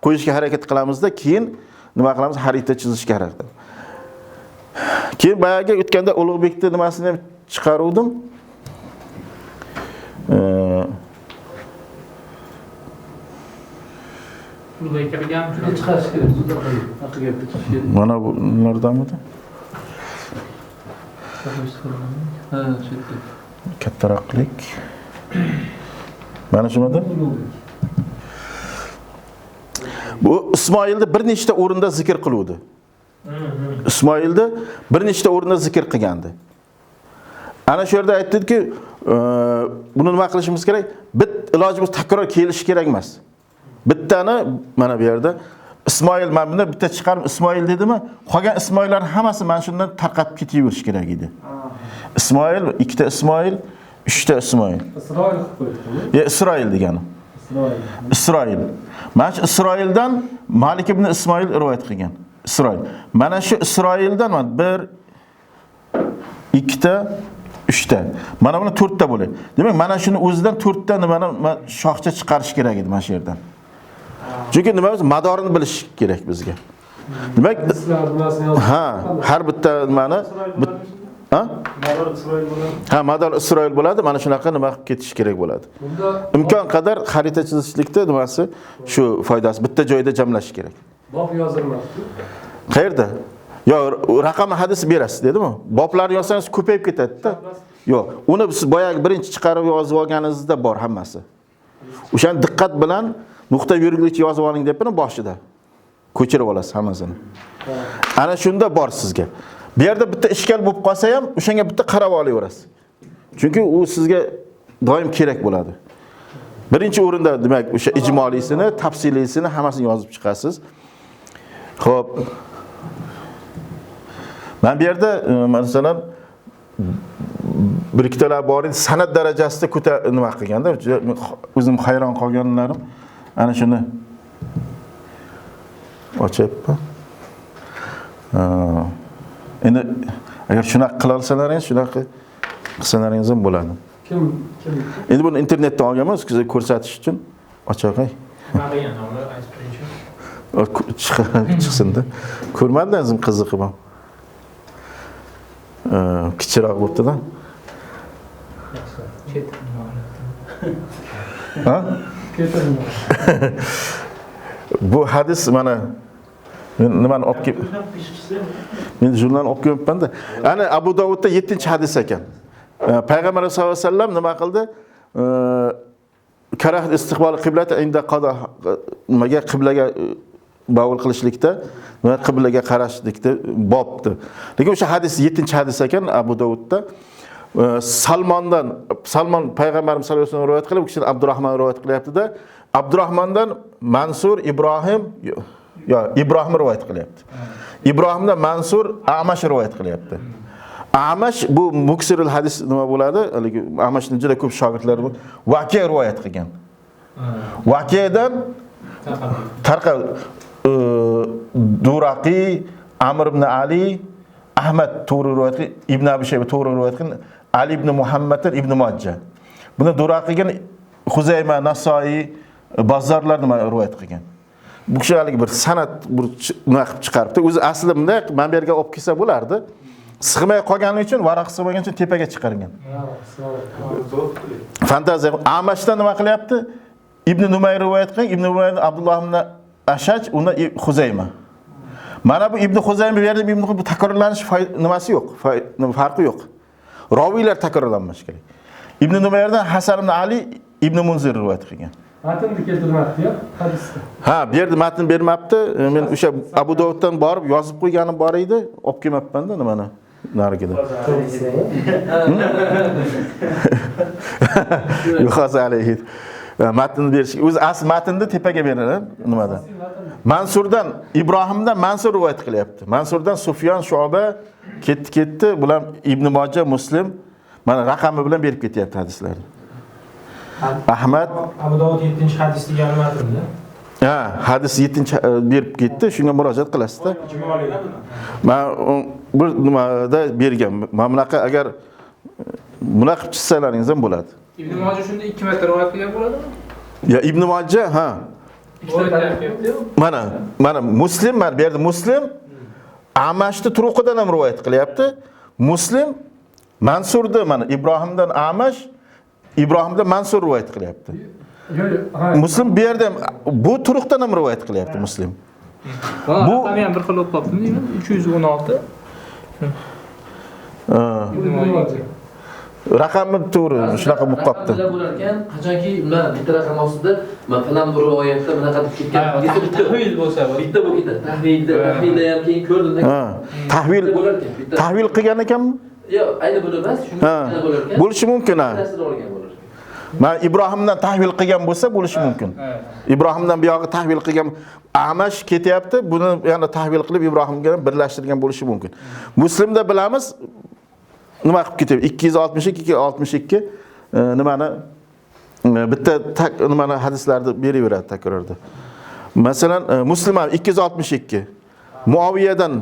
qo'yishga harakat qilamizda, keyin nima qilamiz? Xarita chizishga harakat qilamiz. Keyin boyagi o'tganda Ulug'bekni nimasini ham chiqaruvdim. Chiqarish kerak, mana bu nlardamidi? Ha, shu yerda. Kattaroq qilik. Mana shumidi? Bu Ismoilni bir nechta o'rinda zikr qiluvdi. Ismoilni bir nechta o'rinda zikr qilgandi. Ana shu yerda aytdiki, buni nima qilishimiz kerak? Bit ilojimiz takror kelishi kerak emas. Bittani mana bu yerda Ismoil, mana bunda bitta chiqarib Ismoil dedimi? Qolgan Ismoillar hammasi mana shundan tarqatib ketaverish kerak edi. Ismoil, ikkita Ismoil, uchta Ismoil. Isroil qilib qo'yibdimi? Ya Isroil degani. Isroil. Isroil. Mana shu Isroildan Malik ibn Ismoil rivoyat qilgan. Isroil. Mana shu Isroildan mana bir, ikkita, uchta. Mana buni to'rtta bo'ladi. Demak, mana shuni o'zidan to'rtta nimani shoxcha chiqarish kerak edi mana shu yerdan. Chunki nimamiz madorini bilish kerak bizga. Demak, ha, har bitta nimani ha? Mador Isroil bo'ladi. Ha, mador Isroil bo'ladi. Mana shunaqa nima qilib ketish kerak bo'ladi. Imkon qadar xarita chizishlikda nimasi shu foydasi bitta joyda jamlash kerak. Bob yozilmasdi. Qayerda? Yo, raqam hadis berasiz dedimi? Boblarni yozsangiz ko'payib ketadi-da. Yo'q, uni siz boyagi birinchi chiqarib yozib olganingizda bor hammasi. O'shani diqqat bilan nuqta yurguvchi yozib oling deb buni boshida ko'chirib olasiz hammasini. Ana shunda bor sizga. Bu yerda bitta ishkal bo'lib qolsa ham o'shanga bitta qarab olaverasiz. Chunki u sizga doim kerak bo'ladi. Birinchi o'rinda demak o'sha ijmoliysini, tafsilisini hammasini yozib chiqasiz. Xo'p. Men bu yerda masalan bir ikkitalar bor edi, san'at darajasida ko'ta nima qilganda, o'zim hayron qolganlarim ana shuni ochyapman. Endi agar shunaqa qila olsalaringiz, shunaqa qilsalaringiz ham bo'ladi. Kim kim? Endi buni internetdan olganman, sizga ko'rsatish uchun ochoqay. Nima qilgan ular aytib beringchi. Chiqsin-da. Ko'rmadingizmi qiziqi bu? Kichikroq bo'pti-da. Ha? Bu hadis mana men nimani olib kelib, men jurnalni olib kelibman-da. Ana Abu Dovudda 7-hadis ekan. Payg'ambar sollallohu alayhi vasallam nima qildi? Karahat istiqbol qiblati inda qada, nimaga qiblaga bavul qilishlikda, nima qiblaga qarashlikda bobdi. Lekin o'sha hadis 7-hadis ekan Abu Dovudda. Salmondan, Salmon payg'ambarimiz sollallohu alayhi vasallam rivoyat qilib, u kishidan Abdurrahmon rivoyat qilyapti-da. Abdurrahmondan Mansur Ibrohim, yo Ibrohim rivoyat qilyapti. Ibrohimdan Mansur Amash rivoyat qilyapti. Amash bu muksirul hadis nima bo'ladi? Haligi Amashning juda ko'p shogirdlari bor. Vaqiya rivoyat qilgan. Vaqiyadan tarqa Duraqi, Amr ibn Ali, Ahmad to'g'ri rivoyat qilgan, Ibn Abi Shayba to'g'ri rivoyat qilgan, Ali ibn Muhammaddan Ibn Majja. Buni Duraqiga Huzayma, Nasoiy, Bazzorlar nima rivoyat qilgan. Bu kishi haligi bir san'at bir nima qilib chiqaribdi. O'zi aslida bunday mana bu yerga olib kelsa bo'lardi. Sig'may qolgani uchun, varaq sig'magan uchun tepaga chiqargan. Fantaziya. Amashdan nima qilyapti? Ibn Numayr rivoyat qilgan, Ibn Numayr Abdulloh ibn Ashaj, unda Huzayma. Mana bu Ibn Xuzayma bu yerda Ibn bu takrorlanish nimasi yo'q, farqi yo'q. Roviylar takrorlanmashi kerak. Ibn Numayrdan Hasan ibn Ali Ibn Munzir rivoyat qilgan. Matnni keltirmabdi-ya hadisda. Ha, bu yerda matn bermabdi. Men o'sha Abu Dovuddan borib yozib qo'yganim bor edi, olib kelmabman-da nimani narigida. Yuhas alayhi. Matnni berish. O'zi asl matnni tepaga beriladi nimada? Mansurdan Ibrohimdan Mansur rivoyat qilyapti. Mansurdan Sufyon, Shu'ba ketdi, bular Ibn Moja, Muslim mana raqami bilan berib ketyapti hadislarni. Ahmad Abu Dovud 7-hadis degan matnda. Ha, hadis 7 berib ketdi, shunga murojaat qilasizda. Men bir nimada bergan. Mana bunaqa agar bunaqa qilib chizsalaringiz ham bo'ladi. Ibn Moja shunda 2 marta rivoyat qilgan bo'ladimi? Ya Ibn Moja, ha. Mana, mana Muslim, mana bu yerda Muslim Amashni turuqidan ham rivoyat qilyapti. Muslim Mansurda mana Ibrohimdan Amash, Ibrohimdan Mansur rivoyat qilyapti. Muslim bu yerda ham bu turuqdan ham rivoyat qilyapti Muslim. Bu raqami ham bir xil bo'lib qolibdimi deyman? 316. Raqami to'g'ri, shunaqa bo'lib qolibdi. Raqamlar bo'lar ekan, qachonki ular bitta raqam ostida masalan bir rivoyatda bunaqa deb ketgan desa bitta tahvil bo'lsa, bitta bo'lib ketadi. Tahvilda, tahvilda ham keyin ko'rdim. Ha, tahvil bo'lar ekan, bitta. Tahvil qilgan ekanmi? Yo'q, ayni buni emas, shunga bo'lar ekan. Bo'lishi mumkin, ha. Mana Ibrohimdan tahvil qilgan bo'lsa bo'lishi mumkin. Ibrohimdan buyog'i tahvil qilgan Amash ketyapti, buni yana tahvil qilib Ibrohimga birlashtirgan bo'lishi mumkin. Muslimda bilamiz nima qilib ketyapti? 262 262 nimani bitta nimani hadislarni beraveradi takrorda. Masalan, Muslim ham 262 Muaviyadan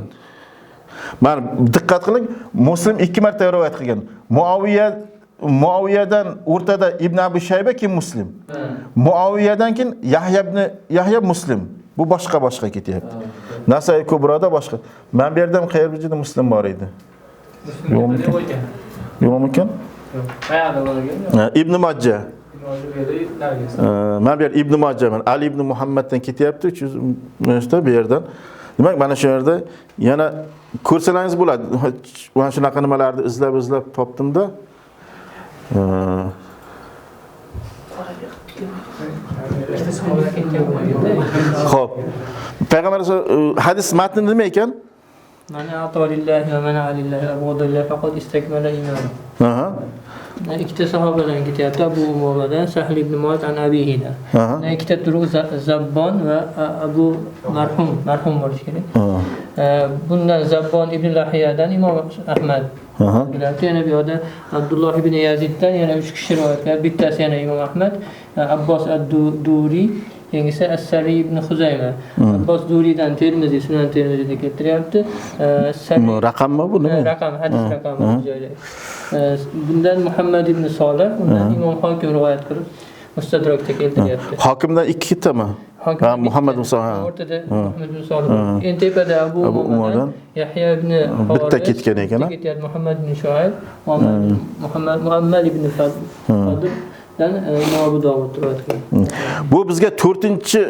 mana diqqat qiling, Muslim 2 marta rivoyat qilgan. Muaviyadan o'rtada Ibn Abu Shayba keyin Muslim. Muaviyadan keyin Yahya ibn Yahya Muslim. Bu boshqa ketyapti. Nasai Kubroda boshqa. Men bu yerda ham qayerda joyda Muslim bor edi. Yo'qmikan? Yo'qmikan? Qayerda bor ekan? Ibn Majja. Mana bu yer Ibn Majja, mana Ali ibn Muhammaddan ketyapti 300 bu yerdan. Demak, mana shu yerda yana ko'rsalaringiz bo'ladi. Mana shunaqa nimalarni izlab topdim-da. Xo'p. Payg'ambar hadis matni nima ekan? Man a'ta lillahi va man lillahi abghada lillahi faqad istakmala iymanu. Aha. Ikkita sahobadan ketyapti. Abu Umomadan Sahl ibn Muad an abihidan. Ikkita turuq Zabbon va Abu marhum bo'lishi kerak. Bundan Zabbon ibn Lahiyadan Imom Ahmad. Yana bu yerda Abdulloh ibn Yaziddan yana 3 kishi rivoyat qiladi. Bittasi yana Imom Ahmad, Abbos ad-Duri, keyingisi As-Sari ibn Xuzayma. Abbos Duridan Termiziy, Sunan Termiziyda keltiryapti. Raqammi bu nima? Raqam, hadis raqami bu joyda. Bundan Muhammad ibn Solih, undan Imom Hokim rivoyat qilib Mustadrakda keltiryapti. Hokimdan ikkitami? Ha, Muhammad ibn Solih. O'rtada Muhammad ibn Solih. Endi tepada Abu Umomadan Yahya ibn Xoris bitta ketgan ekan. Ketyapti Muhammad ibn Shuayb, Muhammad Muammar ibn Fadldan Imom Abu Dovud rivoyat qilgan. Bu bizga 4-chi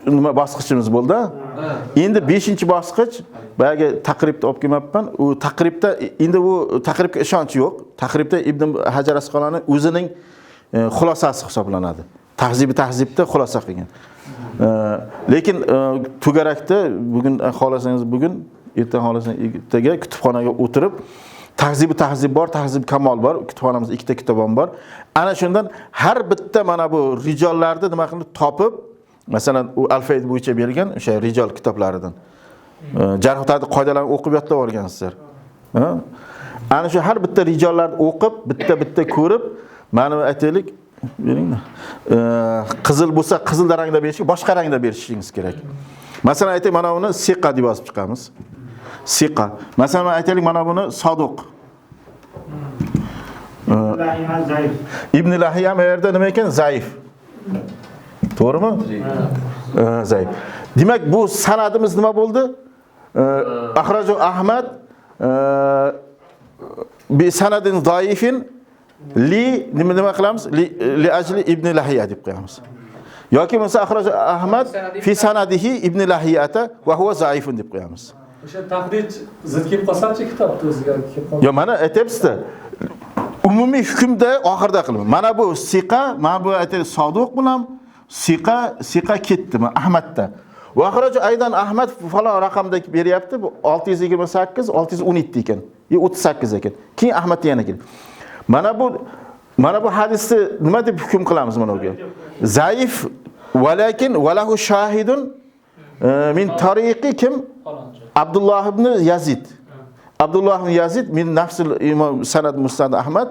nima bosqichimiz bo'ldi. Endi 5-bosqich boyagi taqribni olib kelmabman. U taqribda endi u taqribga ishonch yo'q. Taqribda Ibn Hajar Asqaloniy o'zining xulosasi hisoblanadi. Tahzibi tahzibda xulosa qilgan. Lekin to'garakda bugun xohlasangiz bugun, erta xohlasangiz ertaga kutubxonaga o'tirib tahzibi tahzib bor, tahzib kamol bor. Kutubxonamizda ikkita kitob ham bor. Ana shundan har bitta mana bu rijollarni nima qilib topib, masalan, u alfabet bo'yicha bergan o'sha rijol kitoblaridan. Jarh ta'dil qoidalarini o'qib yodlab olgansizlar. Ana shu har bitta rijollarni o'qib, bitta-bitta ko'rib, mana aytaylik, beringlar. Qizil bo'lsa qizil rangda berish, boshqa rangda berishingiz kerak. Masalan, aytaylik, mana buni siqa deb yozib chiqamiz. Siqa. Masalan, aytaylik, mana buni saduq. Ibn Lahiya bu yerda nima ekan? Zaif. To'g'rimi? Zaif. Demak, bu sanadimiz nima bo'ldi? Ahraju Ahmad bi sanadin zaifin li nima qilamiz? Li ajli Ibn Lahiya deb qo'yamiz. Yoki bo'lmasa axraj Ahmad fi sanadihi ibn Lahiyata va huwa zaifun deb qo'yamiz. O'sha tahrij zid kelib qolsa-chi kitobda o'ziga kelib qolsa. Yo, mana aytyapsiz-da. Umumiy hukmda oxirida qilib. Mana bu siqa, mana bu aytaylik soduq bilan siqa ketdi Ahmadda. Va axraj aydan Ahmad falon raqamda beryapti. Bu 628, 617 ekan. Yo 38 ekan. Keyin Ahmad yana keldi. Mana bu hadisni nima deb hukm qilamiz mana buga? Zaif, valakin valahu shahidun min tariqi kim? Abdulloh ibn Yazid. Abdulloh ibn Yazid min nafsil imom sanad musnad Ahmad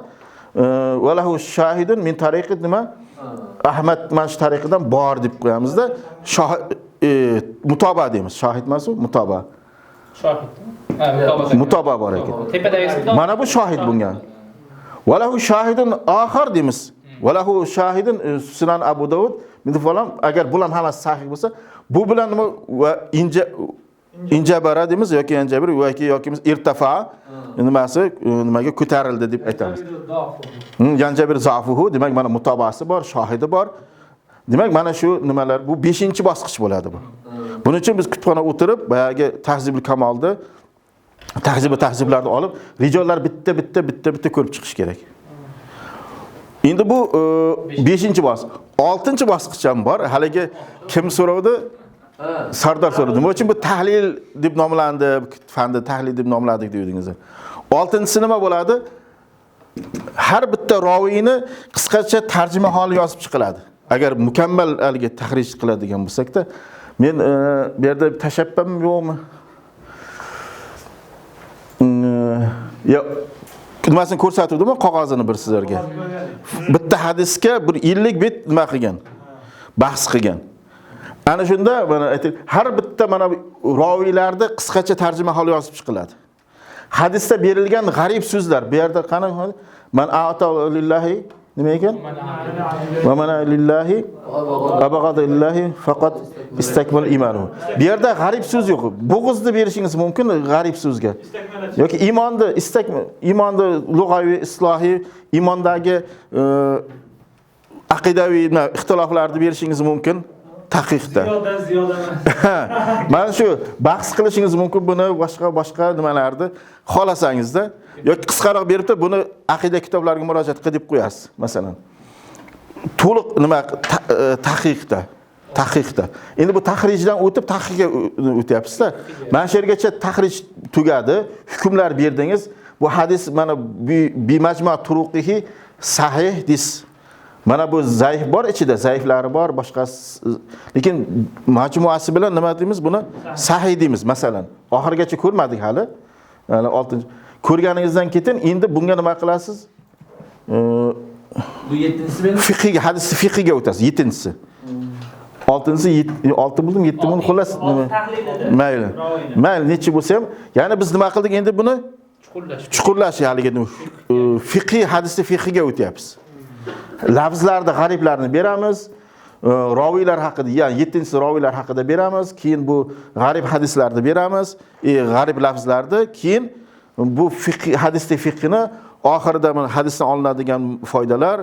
valahu shahidun min tariqi nima? Ahmad mana shu tariqidan bor deb qo'yamizda. Mutoba deymiz. Shohid emas u, mutoba. Shohid. Mutoba bor ekan. Tepadagisi mana bu shohid bunga. Valahu shahidun oxir deymiz. Valahu shahidun Sunan Abu Davud min falan, agar bular hammasi sahih bo'lsa, bu bilan nima va injabara deymiz yoki injabir yoki irtafa nimasi nimaga ko'tarildi deb aytamiz. Yanjabir zafuhu, demak mana mutobasi bor, shohidi bor. Demak mana shu nimalar bu 5-bosqich bo'ladi bu. Buning uchun biz kutubxona o'tirib boyagi tahzibul kamolni tahzib va tahziblarni olib, rijollar bitta bitta bitta bitta ko'rib chiqish kerak. Endi bu 5-bosqich. 6-bosqich ham bor. Haligi kim so'rovdi? Sardor so'radi. Nima uchun bu tahlil deb nomlandi, fanni tahlil deb nomladik dedingiz. 6-si nima bo'ladi? Har bitta roviyni qisqacha tarjima holi yozib chiqiladi. Agar mukammal haligi tahrij qiladigan bo'lsak-da, men bu yerda tashabbam yo'qmi? Yo, nimasini ko'rsatuvdimi qog'ozini bir sizlarga? Bitta hadisga bir 50 bet nima qilgan? Bahs qilgan. Ana shunda mana aytaylik, har bitta mana roviylarda qisqacha tarjima holi yozib chiqiladi. Hadisda berilgan g'arib so'zlar, bu yerda qani man a'ta lillahi nima ekan? Va mana lillahi abag'ada lillahi faqat istakmal imanuhu. Bu yerda g'arib so'z yo'q. Bo'g'izni berishingiz mumkin g'arib so'zga. Yoki iymonni iymonni lug'aviy, islohiy, iymondagi aqidaviy ixtiloflarni berishingiz mumkin taqiqda. Ziyoda ziyoda emas. Mana shu bahs qilishingiz mumkin buni boshqa nimalarni xohlasangizda yoki qisqaroq beribdi buni aqida kitoblariga murojaat qil deb qo'yasiz masalan. To'liq nima taqiqda. Taqiqda. Endi bu tahrijdan o'tib taqiqga o'tyapsiz-da. Mana shu yergacha tahrij tugadi, hukmlar berdingiz. Bu hadis mana bimajma turuqihi sahih dis. Mana bu zaif bor ichida, zaiflari bor, boshqasi, lekin majmuasi bilan nima deymiz buni? Sahih deymiz masalan. Oxirigacha ko'rmadik hali. Ya'ni 6 ko'rganingizdan keyin endi bunga nima qilasiz? Bu 7-si meni fiqhiga, hadis fiqhiga o'tasiz, 7-si. 6-si 6 bo'ldim, 7 bo'ldim, xullas nima? Mayli. Mayli, necha bo'lsa ham, ya'ni biz nima qildik endi buni? Chuqurlash. Chuqurlash haligi fiqhiy hadisni fiqhiga o'tyapmiz. Lafzlarni, g'ariblarni beramiz, roviylar haqida, ya'ni 7-si roviylar haqida beramiz, keyin bu g'arib hadislarni beramiz, g'arib lafzlarni, keyin bu fiqh hadisni fiqhini oxirida mana hadisdan olinadigan foydalar,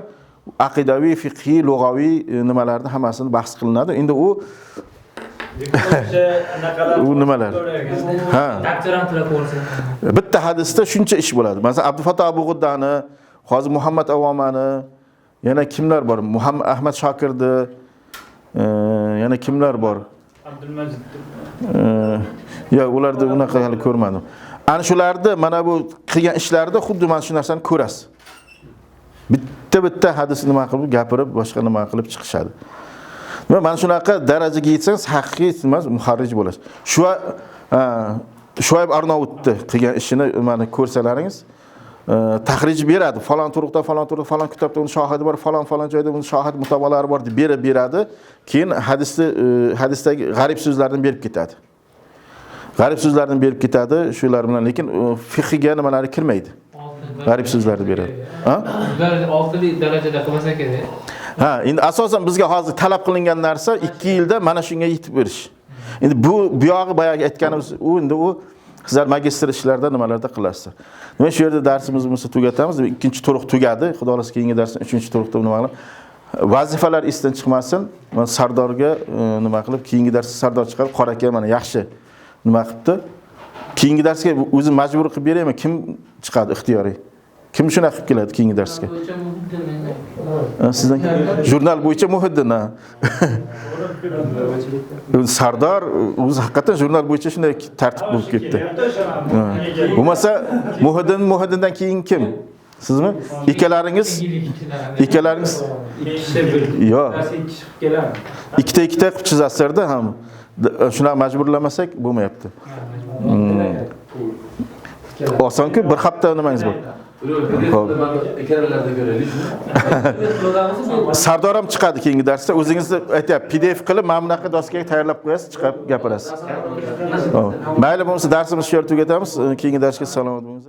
aqidaviy, fiqhiy, lug'aviy nimalarni hammasini bahs qilinadi. Endi u u nimalar? Ha. Doktorantlar ko'rsin. Bitta hadisda shuncha ish bo'ladi. Masalan, Abdufattoh Abu G'uddani, hozir Muhammad Avomani, yana kimlar bor? Muhammad Ahmad Shokirni, yana kimlar bor? Abdulmajid. Yo'q, ularni unaqa hali ko'rmadim. Ana shularni mana bu qilgan ishlarida xuddi mana shu narsani ko'rasiz. Bitta-bitta hadisni nima qilib gapirib, boshqa nima qilib chiqishadi. Va mana shunaqa darajaga yetsangiz haqiqiy nima muharrij bo'lasiz. Shu Shuayb Arnautni qilgan ishini mana ko'rsalaringiz, tahrij beradi. Falon turuqda, falon turuq, falon kitobda uni shohidi bor, falon falon joyda uni shohid mutabolari bor deb berib beradi. Keyin hadisni hadisdagi g'arib so'zlarni berib ketadi. G'arib so'zlarni berib ketadi shular bilan, lekin fiqhiga nimalari kirmaydi. G'arib so'zlarni beradi. Ha? Ular 6 darajada qilmasa kerak. Ha, endi asosan bizga hozir talab qilingan narsa 2 yilda mana shunga yetib berish. Endi bu buyog'i boyagi aytganimiz u endi u sizlar magistr ishlarda nimalarda qilasizlar. Nima shu yerda darsimizni bo'lsa tugatamiz. Ikkinchi turuq tugadi. Xudo xolasa keyingi darsda uchinchi turuqda nima qilamiz? Vazifalar esdan chiqmasin. Man Sardorga nima qilib, keyingi darsda Sardor chiqadi, qora aka mana yaxshi nima qilibdi. Keyingi darsga o'zi majbur qilib beraymi? Kim chiqadi ixtiyoriy? Kim shunaqa qilib keladi keyingi darsga? Bo'yicha Muhiddin meni. Sizdan jurnal bo'yicha Muhiddin, ha. Sardor o'zi haqiqatan jurnal bo'yicha shunday tartib bo'lib ketdi. Bo'lmasa Muhiddin, Muhiddindan keyin kim? Sizmi? Ikkalaringiz Ikki kishi bir. Yo'q. Darsi ikki kishi qilib keladi. Ikkita ikkita qilib chizasizlarda ham. Shunaqa majburlamasak bo'lmayapti. Osonku, bir hafta nimangiz bor. Ho'p. Ekranlarda ko'raylik shuni. Sardor ham chiqadi keyingi darsda. O'zingizni aytyapti, PDF qilib mana bunaqa doskaga tayyorlab qo'yasiz, chiqib gapirasiz. Mayli, bo'lmasa darsimizni shu yerda tugatamiz. Keyingi darsga salomat bo'linglar.